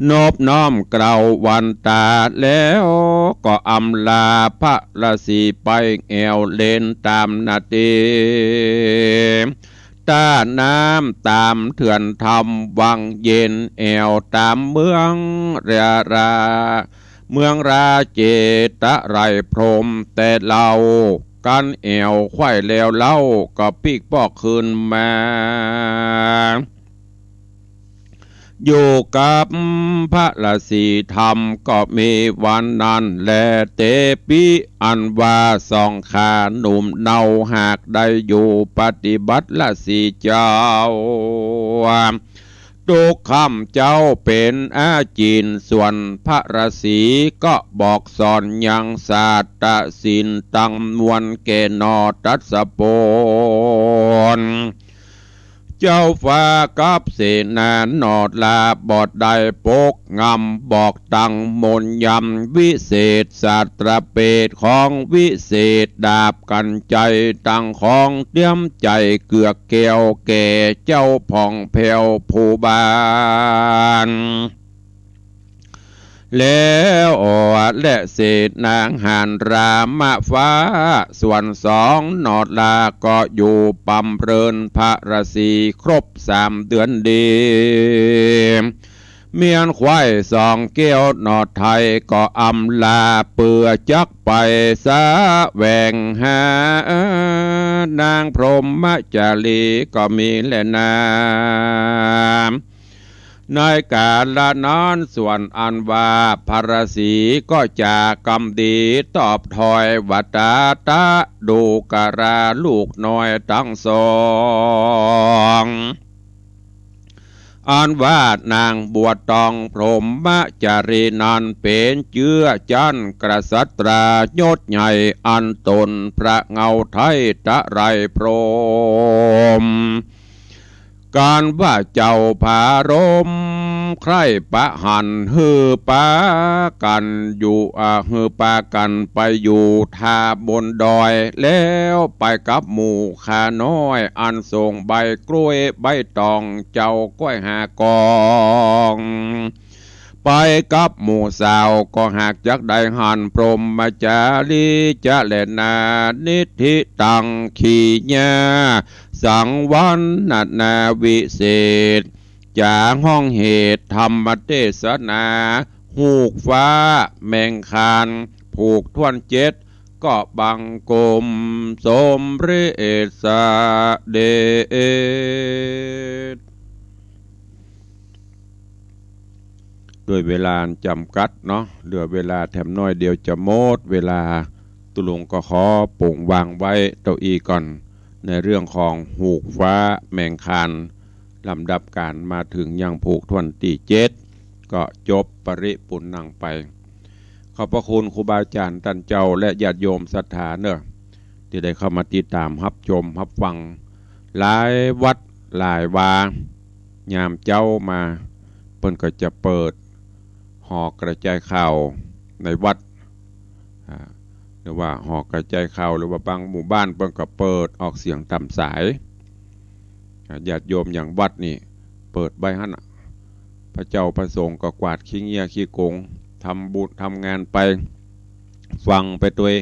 นบน้อมเกล้าวันตาแล้วก็อำลาพระราศีไปแอ่วเลนต๋ามนาตี ต้าน้ำต๋ามเถื่อนธรรมวังเย็น แอ่วต๋ามเมืองรา เมืองราเจตไลยพรหม แต่เฮากั๋นแอ่วไขว้แล้วเล่า ก็ปิ๊กปอกคืนมา อยู่กับพระราศีธรรมก็มีวันนั้นแล เตปิ อันว่าสองข้าหนุ่มเนา หากได้อยู่ปฏิบัติราศีเจ้า ตุ๊กค่ำเจ๊าเป๋นอาจิณ ส่วนพระราศีก็บอกสอนยังศาสตร์ศีลตังมวลแก่หนอตัสปน เจ้าฟ้ากับเสนาหนอราบอดได้ปกงำ บอกตังมนต์ยำวิเศษ สัตว์ประเภทของวิเศษ ดาบกัญไชยตังของเตรียมใจ๋ เกือกแก้วแก่เจ้าผ่องแผ้วผู้บาน แล้วและเสนาหารรามาฟ้า ส่วนสองหนอราก็อยู่บำเริญพระราศีครบสามเดือนดี เมียนไขว้สองแก้วหนอไทยก็อำลา เปื้อจักไปแสวงหานางพรหมจารีก็มีแลนา ในกาละนั้นส่วนอันว่าพระราศีก็จากกำดีตอบถอยว่า ตาตะดูกราลูกน้อยตังสอง อันว่านางบัวตองพรหมจารีนั้นเป๋นเจื้อจั๊นกษัตรา ยศใหญ่อันตนพระเงาไท้ตะไลพรหม กันว่าเจ้าผารมใคร่ประหันหื้อปากั๋นอยู่ อ่า หื้อปากั๋นไปอยู่ถ้ำบนดอย แล้วไปกับหมู่ข้าน้อยอันส่งใบกล้วยใบตอง เจ้าก้อยห้ากอง ไปกับหมู่สาวก็หากจักได้หันพรหมจารีจะแลนา นิทธิตัง ขีญา สังวรรณนาวิเศษ จ๋าห้องเหตุธรรมเตสนา ฮูกฟ้าแมงคาน ผูกถ้วนเจ็ด ก็บังคมสมเร็จเสด็จ ด้วยเวลาจ๋ำกัดเนาะ เหลือเวลาแถมน้อยเดียวจะหมดเวลา ตุ๊ลุงก็ขอปงวางไว้เต้าอี้ก่อน ในเรื่องของฮูกฟ้าแมงคาน ลำดับก๋านมาเถิงยังผูกถ้วนตี้เจ็ด ก็จบปริปุณณังไป ขอบพระคุณครูบาอาจ๋ารย์ต้านเจ้าและญาติโยมศรัทธาเนาะ ตี้ได้เข้ามาติดต๋ามฮับชมฮับฟัง หลายวัดหลายวา ยามเจ๊ามา เปิ้นก็จะเปิดหอกระจายข่าวในวัด อ่า หรือว่าหอกระจายข่าว หรือว่าบางหมู่บ้านเปิ้นก็เปิดออกเสียงต๋ามสาย อ่า ญาติโยมอย่างวัดนี่เปิดไว้หั้นน่ะ พระเจ้าพระสงฆ์ก็กวาดขี้เงี้ยขี้กง ทำบุญทำงานไป ฟังไปตวย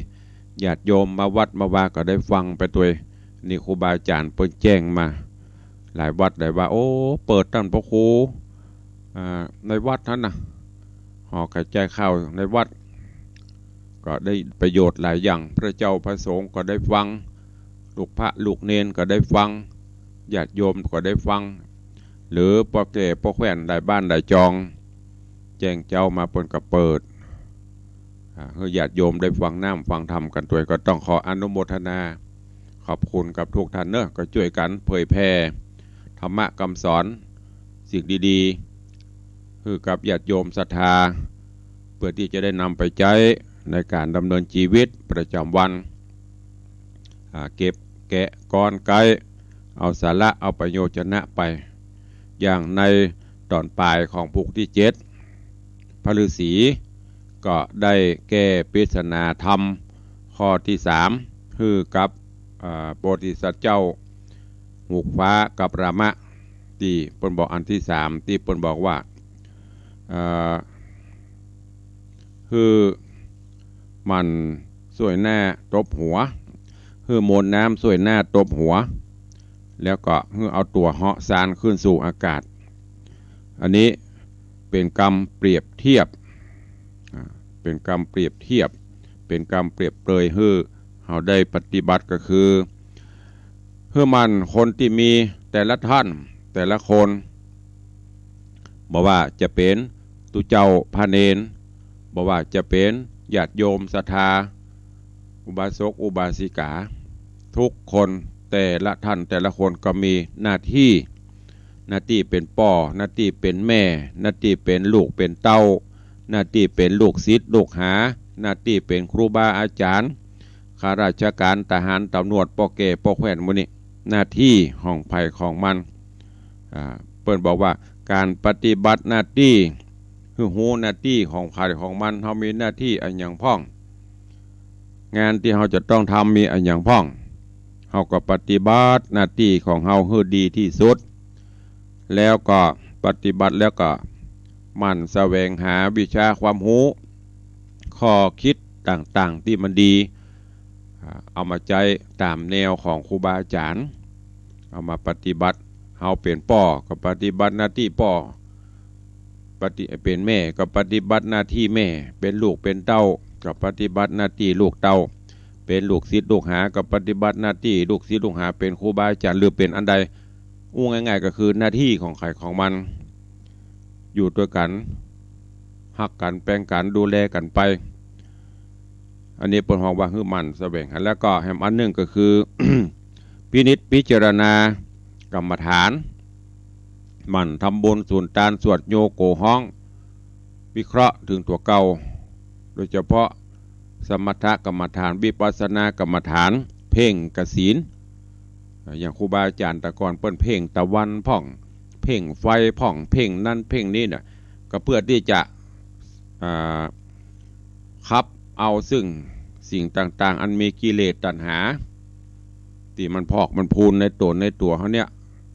ญาติโยมมาวัดมาวาก็ได้ฟังไปตวย นี่ครูบาอาจ๋ารย์เปิ้นแจ้งมา หลายวัดหลายวา โอ้ เปิดต้านพระครู อ่า ในวัดหั้นน่ะ หอกระจายข่าวในวัด ก็ได้ประโยชน์หลายอย่าง พระเจ้าพระสงฆ์ก็ได้ฟัง ลูกพระลูกเณรก็ได้ฟัง ญาติโยมก็ได้ฟัง หรือป้อแก่ป้อแคว่นหลายบ้านหลายจอง แจ้งเจ๊ามาเปิ้นก็เปิด อ่า หื้อญาติโยมได้ฟังน้ำฟังธรรมกั๋นตวย ก็ต้องขออนุโมทนา ขอบคุณกับทุกท่านเนาะ ก็จ้วยกั๋นเผยแผ่ธรรมะกำสอน สิ่งดีๆ หื้อกับญาติโยมศรัทธา เพื่อตี้จะได้นำไปใจ๊ในก๋านดำเนินจีวิตประจ๋ำวัน อ่า เก็บแกะก้อนไก๊ เอาสาระเอาประโยชนะไป อย่างในต๋อนป๋ายของผูกตี้เจ็ด พระฤาษีก็ได้แก้ปริศนาธรรมข้อตี้สาม หื้อกับ อ่า โพธิสัตว์เจ้า ฮูกฟ้ากับรามะ ตี้เปิ้นบอกอันตี้สาม ตี้เปิ้นบอกว่า เอ่อ หื้อหมั่นส้วยหน้าตบหัว หื้อมวลน้ำส้วยหน้าตบหัว แล้วก็หื้อเอาตั๋วเหาะซานขึ้นสู่อากาศ อันนี้เป๋นกำเปรียบเทียบ อ่า เป๋นกำเปรียบเทียบ เป๋นกำเปรียบเปรย หื้อเฮาได้ปฏิบัติก็คือ หื้อหมั่นคนตี้มีแต่ละท่านแต่ละคน บ่ว่าจะเป๋นตุ๊เจ้าพระเณร บ่ว่าจะเป๋นญาติโยมศรัทธา อุบาสกอุบาสิกา ทุกคนแต่ละท่านแต่ละคนก็มีหน้าตี้ หน้าตี้เป๋นป้อ หน้าตี้เป๋นแม่ หน้าตี้เป๋นลูกเป๋นเต้า หน้าตี้เป๋นลูกศิษย์ลูกหา หน้าตี้เป๋นครูบาอาจ๋ารย์ ข้าราชก๋าน ทหาร ต๋ำรวจ ป้อแก่ป้อแคว่น หมู่นี้ หน้าตี้ของใผของมัน อ่า เปิ้นบอกว่าก๋านปฏิบัติหน้าตี้ หื้อฮู้หน้าตี้ของใผของมัน เฮามีหน้าตี้อะหยังพ่อง งานตี้เฮาจะต้องทำมีอะหยังพ่อง เฮาก็ปฏิบัติหน้าตี้ของเฮาหื้อดีตี้สุด แล้วก็ปฏิบัติแล้วก็หมั่นแสวงหาวิชาความฮู้ ข้อคิดต่างๆ ตี้มันดี อ่า เอามาใจ๊ต๋ามแนวของครูบาอาจ๋ารย์ เอามาปฏิบัติ เฮาเป๋นป้อก็ปฏิบัติหน้าตี้ป้อ ปฏิ เป๋นแม่ก็ปฏิบัติหน้าตี้แม่ เป๋นลูกเป๋นเต้าก็ปฏิบัติหน้าตี้ลูกเต้า เป๋นลูกศิษย์ลูกหาก็ปฏิบัติหน้าตี้ลูกศิษย์ลูกหา เป๋นครูบาอาจ๋ารย์ หรือเป๋นอันใด อู้ง่ายๆ ก็คือหน้าตี้ของใผของมัน อยู่ตวยกั๋น ฮักกั๋น แปงกั๋น ดูแลกั๋นไป อันนี้เปิ้นฮ้องว่าหื้อหมั่นแสวงหา แล้วก็แหมอันนึ่งก็คือ พินิจพิจารณากรรมฐาน หมั่นทำบุญสูญตาน สวดโยโกฮ้อง วิเคราะห์เถิงตั๋วเก่า โดยเฉพาะสมถกรรมฐาน วิปัสสนากรรมฐาน เพ่งกับศีล อย่างครูบาอาจ๋ารย์แต่ก่อนเปิ้นเพ่งตะวันพ่อง เพ่งไฟพ่อง เพ่งนั้นเพ่งนี้เนี่ย ก็เพื่อตี้จะ อ่า ขับเอาซึ่งสิ่งต่างๆ อันมีกิเลสตัณหา ตี้มันพอกมันพูนในตั๋วในตั๋วเฮาเนี่ย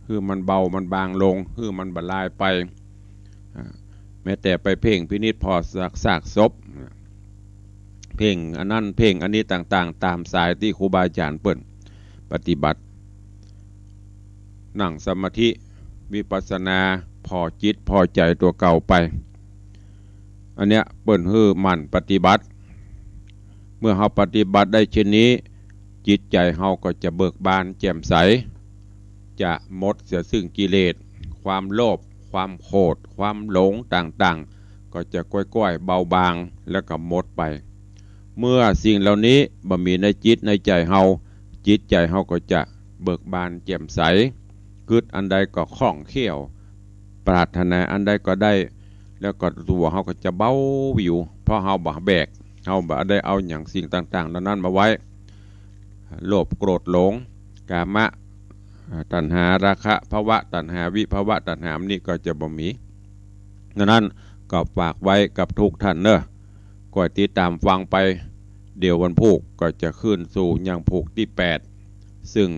หื้อมันเบามันบางลง หื้อมันบ่ลายไป อ่า แม้แต่ไปเพ่งพินิจผ่อซาก ซากศพ เพ่งอันนั้นเพ่งอันนี้ต่างๆ ต๋ามสายตี้ครูบาอาจ๋ารย์เปิ้นปฏิบัติ นั่งสมาธิวิปัสสนา ผ่อจิตผ่อใจ๋ตั๋วเก่าไป อันเนี้ยเปิ้นหื้อหมั่นปฏิบัติ เมื่อเฮาปฏิบัติได้เช่นนี้ จิตใจ๋เฮาก็จะเบิกบานแจ่มใส จะหมดเสียซึ่งกิเลส ความโลภ ความโขด ความหลงต่างๆ ก็จะก้อยๆ เบาบาง แล้วก็หมดไป เมื่อสิ่งเหล่านี้บ่มีในจิตในใจ๋เฮา จิตใจ๋เฮาก็จะเบิกบานแจ่มใส กึ๊ดอันใดก็คล่องแคล่ว ปรารถนาอันใดก็ได้ แล้วก็ตั๋วเฮาก็จะเบาอยู่ เพราะเฮาบ่แบก เฮาบ่ได้เอาหยังสิ่งต่างๆ เหล่านั้นมาไว้ โลภโกรธหลง กามะ อ่า ตัณหา ราคะภวะตัณหา วิภวะตัณหา นี่ก็จะบ่มี ดังนั้นก็ฝากไว้กับทุกท่านเนาะ ก้อยติดต๋ามฟังไป เดี๋ยววันพูกก็จะขึ้นสู่ยังพูกตี้แปด ซึ่ง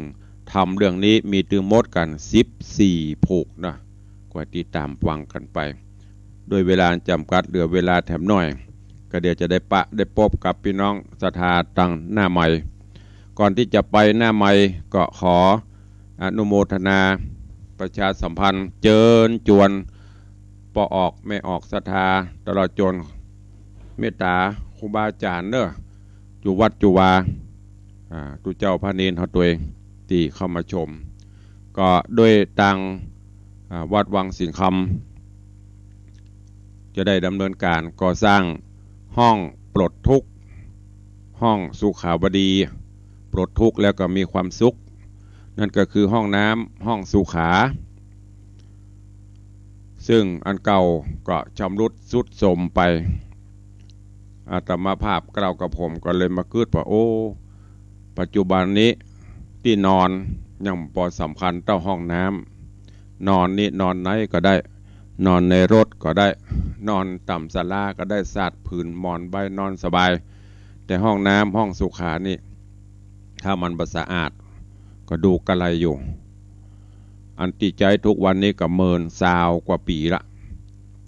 ธรรมเรื่องนี้มีตึงหมดกั๋นสิบสี่พูกเนาะ ก้อยติดต๋ามฟังกั๋นไป ด้วยเวลาจ๋ำกัด เหลือเวลาแถมหน้อย ก็เดี๋ยวจะได้ปะได้ปบกับปี้น้องศรัทธาตางหน้าใหม่ ก่อนตี้จะไปหน้าใหม่ ก็ขออนุโมทนาประชาสัมพันธ์เจิญจวนป้อออกแม่ออกศรัทธา ตลอดจ๋นเมตต๋าครูบาอาจ๋ารย์เนาะ จุวัดจุวา อ่า ตุ๊เจ้าพระเณรเฮาตวยตี้เข้ามาชม ก็โดยตาง อ่า วัดวังสิงห์คำ จะได้ดำเนินก๋านก่อสร้างห้องปลดทุกข์ ห้องสุขาวดี ปลดทุกข์แล้วก็มีความสุข นั่นก็คือห้องน้ำห้องสุขา ซึ่งอันเก่าก็ชำรุดทรุดโทรมไป อาตมาภาพกล่าวกับผมก็เลยมากึ๊ดว่า โอ้ ปัจจุบันนี้ตี้นอนยังบ่สำคัญเต้าห้องน้ำ นอนนี่นอนไหนก็ได้ นอนในรถก็ได้ นอนต๋ามศาลาก็ได้ สาดผืนหมอนใบนอนสบาย แต่ห้องน้ำห้องสุขานี่ ถ้ามันบ่สะอาด ก็ดูกะไรอยู่ อันตี้ใจ๊ทุกวันนี้ก็เมินซาวกว่าปี๋ละ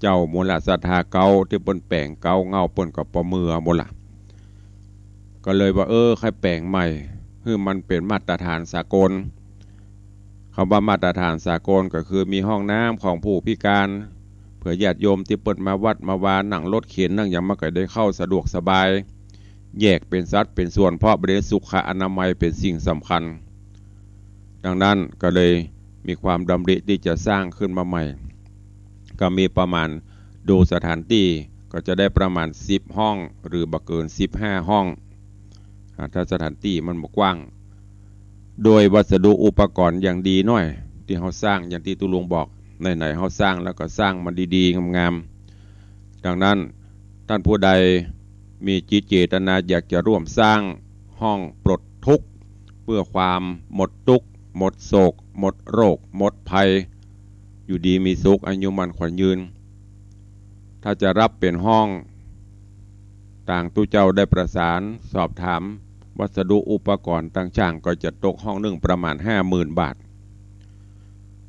เจ้าหมู่ละศรัทธาเก่าตี้เปิ้นแป๋งเก่าเง่าเปิ้นก็ปอเมือหมดละ ก็เลยว่า เออ ใค่แป๋งใหม่ หื้อมันเป๋นมาตรฐานสากล คำว่ามาตรฐานสากลก็คือมีห้องน้ำของผู้พิการ เปื้อญาติโยมตี้เปิ้นมาวัดมาวานั่งรถเข็นนั่งหยังมันก็ได้เข้าสะดวกสบาย แยกเป๋นสัดเป๋นส่วน เพราะประเด็นสุขอนามัยเป๋นสิ่งสำคัญ ดังนั้นก็เลยมีความดำริตี้จะสร้างขึ้นมาใหม่ ก็มีประมาณ ดูสถานตี้ก็จะได้ประมาณสิบห้อง หรือบ่เกินสิบห้าห้อง อ่า ถ้าสถานตี้มันบ่กว้าง โดยวัสดุอุปกรณ์อย่างดีหน้อย ตี้เฮาสร้างอย่างตี้ตุ๊ลุงบอก ไหนๆ เฮาสร้างแล้วก็สร้างมันดีๆ งามๆ ดังนั้น ต้านผู้ใดมีจิตเจตนาอยากจะร่วมสร้างห้องปลดทุกข์ เปื้อความหมดตุ๊กข์ หมดโศก หมดโรค หมดภัย อยู่ดีมีสุข อายุมั่นขวัญยืน ถ้าจะฮับเป๋นห้อง ตางตุ๊เจ้าได้ประสานสอบถามวัสดุอุปกรณ์ตางจ้าง ก็จะตกห้องนึ่งประมาณห้าหมื่นบาท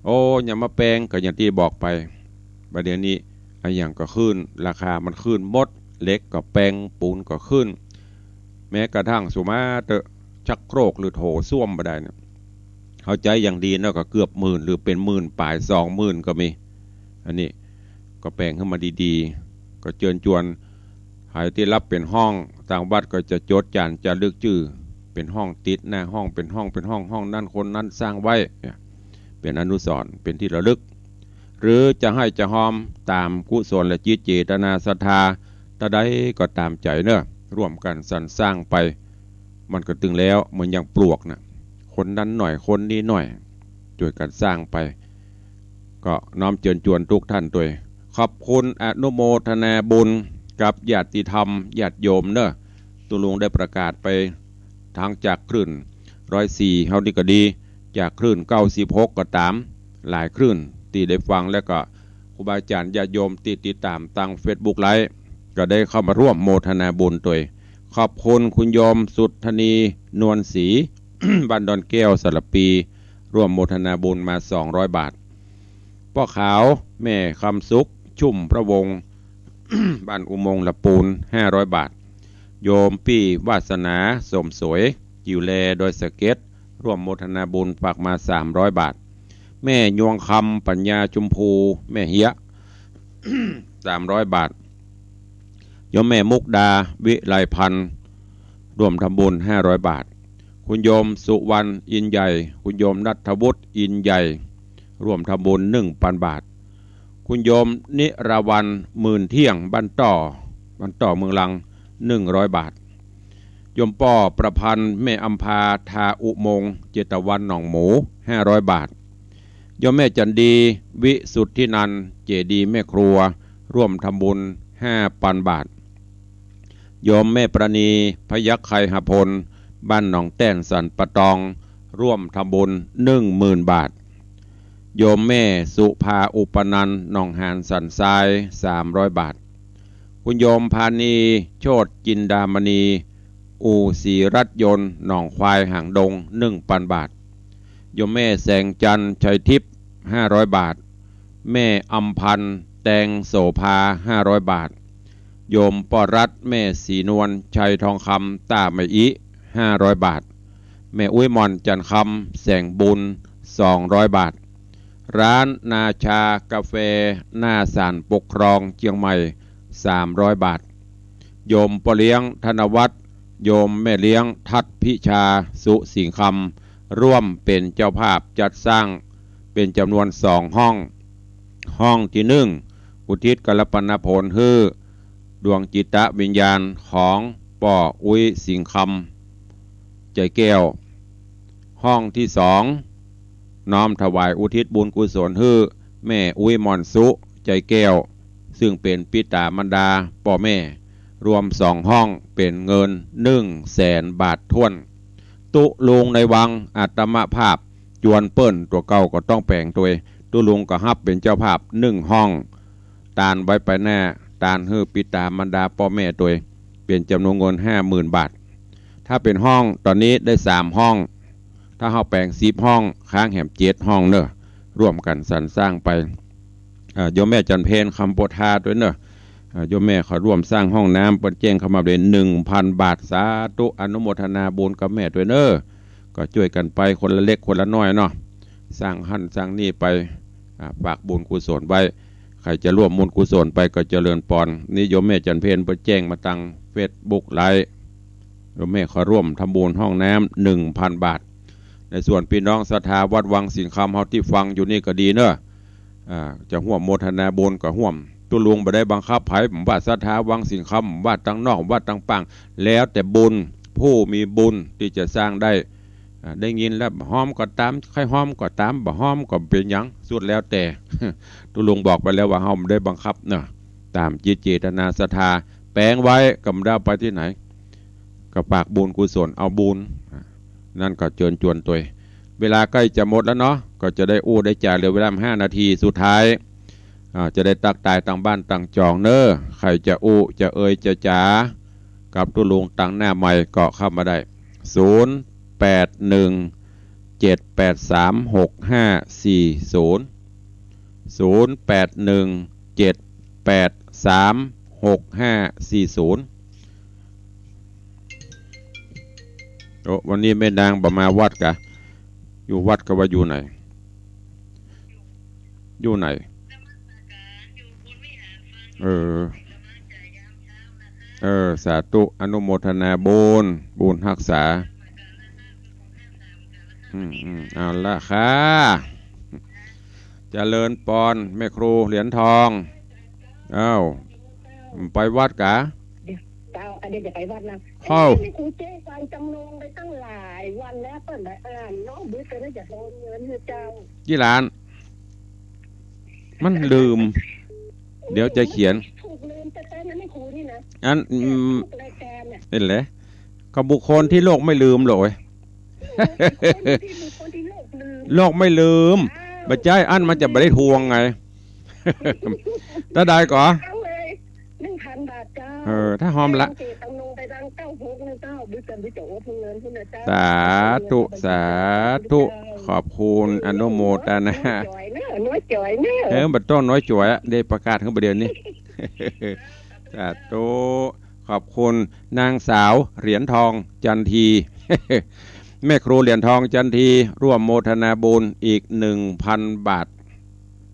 โอ้ ยังมาแปง ก็อย่างตี้บอกไป บ่าเดี่ยวนี้อะหยังก็ขึ้น ราคามันขึ้นหมด เหล็กก็แปง ปูนก็ขึ้น แม้กระทั่งสุมาเต๊อะ ชักโครกหรือโถส้วมบ่าดายเนี่ย เข้าใจ๋อย่างดีเนาะ ก็เกือบหมื่น หรือเป๋นหมื่นป๋าย สองหมื่นก็มี อันนี้ก็แปงขึ้นมาดีๆ ก็เจิญจวน ใผตี้ฮับเป๋นห้อง ตางวัดก็จะจดจ๋านจารึกจื้อ เป๋นห้องติดหน้าห้อง เป๋นห้อง เป๋นห้อง ห้องนั้นคนนั้นสร้างไว้เนี่ย เป๋นอนุสรณ์ เป๋นตี้ระลึก หรือจะไห้จะฮอมต๋ามกุศลจิตเจตนาศรัทธา ตาใดก็ต๋ามใจ๋เนาะ ร่วมกั๋นสรรสร้างไป มันก็ตึงแล้ว เหมือนอย่างปลวกน่ะ คนนั้นหน่อย คนนี้หน่อย จ้วยกั๋นสร้างไป ก็ ก็น้อมเจิญจวนทุกท่านตวย ขอบคุณอนุโมทนาบุญกับญาติธรรมญาติโยมเนอะ ตุ๊ลุงได้ประกาศไปทางจากคลื่นร้อยสี่เฮานี่ก็ดี จากคลื่นเก้าสิบหกก็ต๋าม หลายคลื่นตี้ได้ฟัง แล้วก็ครูบาอาจ๋ารย์ญาติโยมตี้ติดต๋ามตางเฟซบุ๊กไลฟ์ ก็ได้เข้ามาร่วมโมทนาบุญตวย ขอบคุณคุณโยมสุทธนี นวลศรี บ้านดอนแก้ว สระปี ร่วมโมทนาบุญมาสองร้อยบาท ป้อขาว แม่คำสุข ชุ่มพระวงศ์ บ้านอุโมงค์ละปูน ห้าร้อยบาท โยมปี้วาสนา สมสวย กิ่วแล ดอยสะเก็ด ร่วมโมทนาบุญฝากมาสามร้อยบาท แม่ยวงคำ ปัญญาชมพู แม่เฮียะ สามร้อยบาท โยมแม่มุกดา วิไลพันธ์ ร่วมทำบุญห้าร้อยบาท คุณโยมสุวรรณ อินใหญ่ คุณโยมณัฐวุฒิ อินใหญ่ ร่วมทำบุญหนึ่งปันบาท คุณโยมนิราวรรณ หมื่นเที่ยง บ้านต้อ บ้านต้อเมืองลัง หนึ่งร้อยบาท โยมป้อประพันธ์ แม่อำภา ทาอุโมงค์ เจตวันหนองหมู ห้าร้อยบาท โยมแม่จันดี วิสุทธินันท์ เจดีย์แม่ครัว ร่วมทำบุญห้าปันบาท โยมแม่ประณี พยัคฆ์ไคหพล บ้านหนองแต้นสันป่าตอง ร่วมทำบุญหนึ่งหมื่นบาท โยมแม่สุภา อุปนันท์ หนองหานสันทราย สามร้อยบาท คุณโยมพานี โชติจินดามณี อู่ศรีรัตน์ยนต์ หนองควาย หางดง หนึ่งปันบาท โยมแม่แสงจันทร์ ชัยทิพย์ ห้าร้อยบาท แม่อำพันธ์ แตงโสภา ห้าร้อยบาท โยมป้อรัตน์ แม่ศรีนวล ชัยทองคำ ต้าแม่อิ ห้าร้อยบาท แม่อุ๊ยหม่อน จันทร์คำ แสงบุญ สองร้อยบาท ร้านนาชากาแฟ หน้าศาลปกครองเชียงใหม่ สามร้อยบาท โยมป้อเลี้ยง ธนวัฒน์ โยมแม่เลี้ยง ทัศน์พิชา สุสิงห์คำ ร่วมเป๋นเจ้าภาพจัดสร้างเป๋นจ๋ำนวนสองห้อง ห้องตี้หนึ่ง อุทิศกัลปนผลหื้อดวงจิตวิญญาณของป้ออุ๊ยสิงห์คำ ใจแก้ว ห้องตี้สอง น้อมถวายอุทิศบุญกุศลหื้อแม่อุ๊ยหม่อนสุ ใจแก้ว ซึ่งเป๋นปิต๋ามารดาป้อแม่ รวมสองห้องเป๋นเงินหนึ่งแสนบาทถ้วน ตุ๊ลุงในวังอัตมภาพ จวนเปิ้น ตั๋วเก่าก็ต้องแป๋งตวย ตุ๊ลุงก็ฮับเป๋นเจ้าภาพหนึ่งห้อง ตานไว้ไปหน้า ตานหื้อปิต๋ามารดาป้อแม่ตวย เป๋นจ๋ำนวนเงินห้าหมื่นบาท ถ้าเป๋นห้องต๋อนนี้ได้สามห้อง ถ้าเฮาแป๋งสิบห้อง ค้างแหมเจ็ดห้องเน่อ ร่วมกั๋นสรรสร้างไป อ่า โยมแม่จันทร์เพ็ญ คำโพธาตวยเน่อ อ่า โยมแม่เขาร่วมสร้างห้องน้ำ เปิ้นแจ้งเข้ามาเลย หนึ่งพันบาท สาธุ อนุโมทนาบุญกับแม่ตวยเน่อ ก็จ้วยกั๋นไปคนละเล็กคนละน้อยเนาะ สร้างหั้นสร้างนี่ไป อ่า ฝากบุญกุศลไว้ ใผจะร่วมบุญกุศลไปก็เจริญปอน นี่โยมแม่จันทร์เพ็ญเปิ้นแจ้งมาตางเฟซบุ๊กไลฟ์ โยมแม่ขอร่วมทำบุญห้องน้ำหนึ่งพันบาท ในส่วนปี้น้องศรัทธาวัดวังสิงห์คำเฮาตี้ฟังอยู่นี่ก็ดีเน่อ อ่า จะฮ่วมโมทนาบุญก็ฮ่วม ตุ๊ลุงบ่ได้บังคับใผ บ่ว่าศรัทธาวังสิงห์คำ บ่ว่าตางนอก บ่ว่าตางปาง แล้วแต่บุญ ผู้มีบุญตี้จะสร้างได้ อ่า ได้ยินแล้วบ่ฮ่อมก็ต๋าม ใค่ฮ่อมก็ต๋าม บ่ฮ่อมก็บ่เป๋นหยัง สุดแล้วแต่ ตุ๊ลุงบอกไปแล้วว่าเฮาบ่ได้บังคับเนาะ ต๋ามจิตเจตนาศรัทธา แป๋งไว้ ก็บ่ได้เอาไปตี้ไหน ก็ฝากบุญกุศล เอาบุญ อ่า นั้นก็เจิญจวนตวย เวลาใก้จะหมดแล้วเนาะ ก็จะได้อู้ได้จ๋า เหลือเวลาห้านาทีสุดท้าย อ่า จะได้ตั๊กตายตางบ้านตางจองเน่อ ใผจะอู้จะเอ่ยจะจ๋า กับตุ๊ลุงตางหน้าไมค์ก็เข้ามาได้ ศูนย์แปดหนึ่ง เจ็ดแปดสาม หกห้าสี่ศูนย์ ศูนย์แปดหนึ่ง เจ็ดแปดสาม หกห้าสี่ศูนย์ โอ้ วันนี้แม่นางบ่มาวัดกา อยู่วัดกาว่าอยู่ไหน อยู่ไหน เออ เออ สาธุ อนุโมทนาบุญ บุญฮักษา อืม อืม เอาละค่ะ เจริญปอน แม่ครูเหรียญทอง เอ้า ไปวัดกา เดี๋ยว เจ้า อันนี้จะไปวัดนะ เอ้า เอ้ย นี่ครูเจ้ฟังจำนงไปตั้งหลายวันแล้ว เปิ้นบ่อ่านเนาะ เดี๋ยวจะได้จะโอนเงินหื้อเจ้า กี่ล้าน มันลืม เดี๋ยวจะเขียน ถูกลืมไป ไป มันไม่ถูกนี่นะ อัน อืม ถูกรายการน่ะ เห็นเลย ก็บุคคลที่โลกไม่ลืมเลย คนที่ คนที่โลกลืม โลกไม่ลืม อ่า บ่ใจ้ อันมันจะบ่ได้ทวงไง เต้าใดก่อ เอาเลย หนึ่งพันบาทเจ้า เออ ถ้าหอมละ เจตังนงไปดังเก้าหกนะเจ้า บิดกันบิดจะโอ๊ตเงินขึ้นนะเจ้า สาธุ สาธุ ขอบคุณ อนุโมทนา น้อยจ๋อยเนอะ น้อยจ๋อยเนอะ เออ บ่ต้องน้อยจ๋อยอะ ได้ประกาศขึ้นประเดี๋ยวนี้ สาธุ ขอบคุณนางสาวเหรียญทองจันที แม่ครูเหรียญทองจันที ร่วมโมทนาบุญอีกหนึ่งพันบาท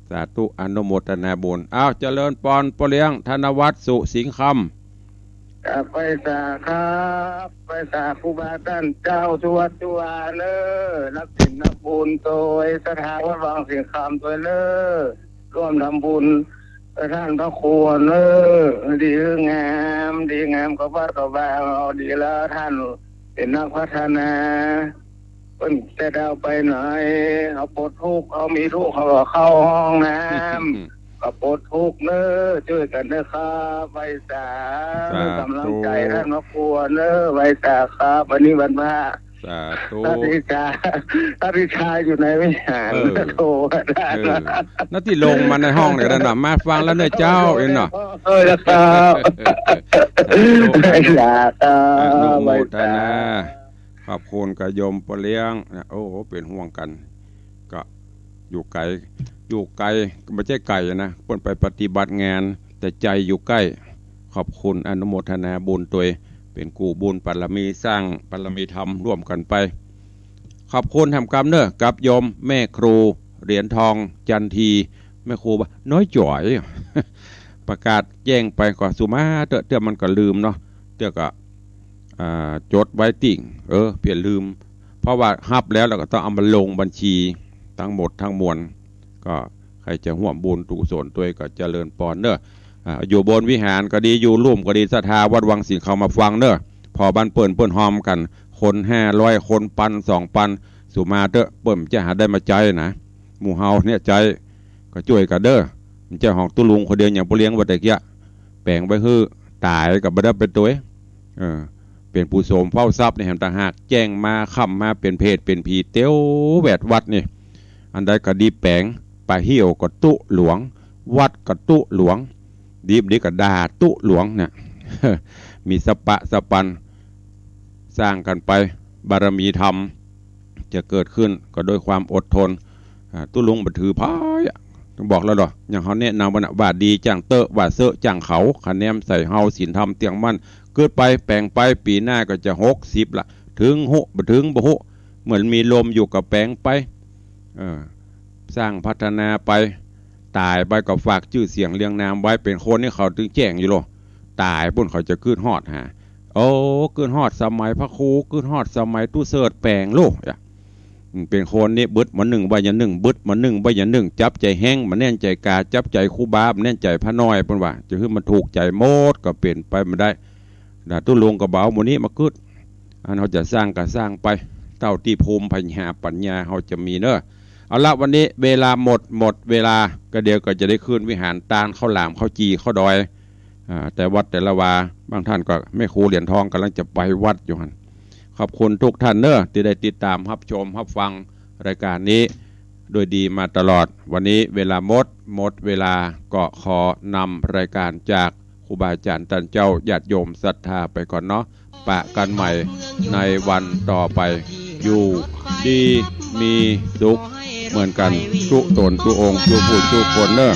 สาธุ อนุโมทนาบุญ อ้าว เจริญปอน ป้อเลี้ยง ธนวัฒน์ สุสิงห์คำ ครับ ไปสาครับ ไปสาครูบาต้านเจ้าทุกวัดทุกวาเนอะ รับศีลรับบุญตวย ศรัทธาวัดวังสิงห์คำตวยเนอะ ร่วมทำบุญกับต้านพระครูเนอะ ดีงาม ดีงามกับวัดกับวา เอาดีแล้ว ต้านเป๋นนักพัฒนา เปิ้นแต่ดาวไปไหน เขาปลดทุกข์ เขามีทุกข์ เขาก็เข้าห้องน้ำ ก็ปลดทุกข์เนอะ จ้วยกั๋นเนอะครับ ไหว้สา สาธุ กำลังใจ๋ต้านพระครูเนอะ ไหว้สาครับ วันนี้วันพระ สาธุ นัตถิชา นัตถิชาอยู่ในวิหาร เออ โทรมาได้ เออ นัตถิลงมาในห้องเนี่ยก็ได้นะ มาฟังแล้วเนี่ยเจ้าเองเนาะ เออ แล้วครับ สาธุ ไหว้สาครับ อนุโมทนา ไหว้สา ขอบคุณกับโยมป้อเลี้ยงนะ โอ้โห เป๋นห่วงกั๋น ก็อยู่ไก๋ อยู่ไก๋ บ่ใจ้ไก๋นะ เปิ้นไปปฏิบัติงาน แต่ใจ๋อยู่ใก้ ขอบคุณ อนุโมทนาบุญตวย เป๋นกู้บุญบารมี สร้างบารมีธรรมร่วมกั๋นไป ขอบคุณแหมกำเนอะ กับโยมแม่ครูเหรียญทองจันที แม่ครูว่าน้อยจ๋อย ประกาศแจ้งไปก็สุมาเต๊อะ เตื้อมันก็ลืมเนาะ เตื้อก็ อ่า จดไว้ติ่ง เออ เปื้อลืม เพราะว่าฮับแล้ว แล้วก็ต้องเอามาลงบัญชีตังหมดตังมวล ก็ใผจะฮ่วมบุญกุศลตวยก็เจริญปอนเนอะ อ่า อยู่บนวิหารก็ดี อยู่ลุ่มก็ดี ศรัทธาวัดวังสิงห์คำมาฟังเนอะ ผ่อบ้านเปิ้น เปิ้นฮอมกั๋น คนห้าร้อย คนปัน สองปัน สุมาเต๊อะ เปิ้นจะหาได้มาใจ๊นะ หมู่เฮาเนี่ยใจ๊ ก็จ้วยกั๋นเด้อ บ่ใจ้ของตุ๊ลุงคนเดียว อย่างป้อเลี้ยงว่าแต่เกี้ย แป๋งไว้หื้อ ต๋ายก็บ่ได้เป๋นตวย เออ เป๋นผู้โสมเฝ้าทรัพย์เนี่ยแหมต่างหาก แจ้งมา ค่ำมา เป๋นเปรตเป๋นผี เตียวแวดวัดนี่ อันใดก็ดีแป๋ง ป่าเฮี้ยวก็ตุ๊หลวง วัดก็ตุ๊หลวง ดีบ่ดีก็ด่าตุ๊หลวงเนี่ย มีสะปะสะปัน สร้างกั๋นไป บารมีธรรมจะเกิดขึ้นก็ด้วยความอดทน อ่า ตุ๊ลุงบ่ถือไผอะ บอกแล้วเนาะ อย่างเฮาแนะนำว่าน่ะ ว่าดีจ้างเต๊อะ ว่าเซอะจ้างเขา คะแนนใส่เฮา ศีลธรรมเตี้ยงมั่น เกิดไปแป๋งไป ปี๋หน้าก็จะหกสิบละ ถึงฮู้ บ่ถึงบ่ฮู้ เหมือนมีลมอยู่ก็แป๋งไป เออ สร้างพัฒนาไป ต๋ายไปก็ฝากจื้อเสียงเรียงนามไว้ เป๋นคนนี่เขาตึงแจ้งอยู่โล ต๋ายปุ้นเขาจะกึ๊ดฮอดหา โอ้ กึ๊ดฮอดสมัยพระครู กึ๊ดฮอดสมัยตุ๊เสิร์ชแป๋งโล อ่ะ เป๋นคนนี่บึดมานึ่งไว้อย่างนึ่ง บึดมานึ่งไว้อย่างนึ่ง จับใจ๋แฮง บ่แน่นใจ๋กา จับใจ๋ครูบา บ่แน่นใจ๋พระน้อย เปิ้นว่า จะหื้อมันถูกใจ๋หมดก็เป๋นไปบ่ได้ นะ ตุ๊ลุงก็บ่เอาหมู่นี้มากึ๊ด อันเฮาจะสร้างก็สร้างไป เต้าตี้ภูมิปัญญา ปัญญาเฮาจะมีเนอะ เอาละ วันนี้เวลาหมด หมดเวลา ก็เดี๋ยวก็จะได้ขึ้นวิหารตานข้าวหลามข้าวจี่ข้าวดอย อ่า แต่วัดแต่ละวา บางท่านก็ แม่ครูเหรียญทองก่ำลังจะไปวัดอยู่หั้น ขอบคุณทุกท่านเนอะ ตี้ได้ติดต๋ามฮับชมฮับฟังรายก๋านนี้ โดยดีมาตลอด วันนี้เวลาหมด หมดเวลา ก็ขอนำรายก๋านจากครูบาอาจ๋ารย์ต้านเจ้า ญาติโยมศรัทธาไปก่อนเนาะ ปะกั๋นใหม่ในวันต่อไป อยู่ดีมีสุขเหมือนกั๋น กู้ต๋นกู้องค์ กู้ผู้กู้คนเนอะ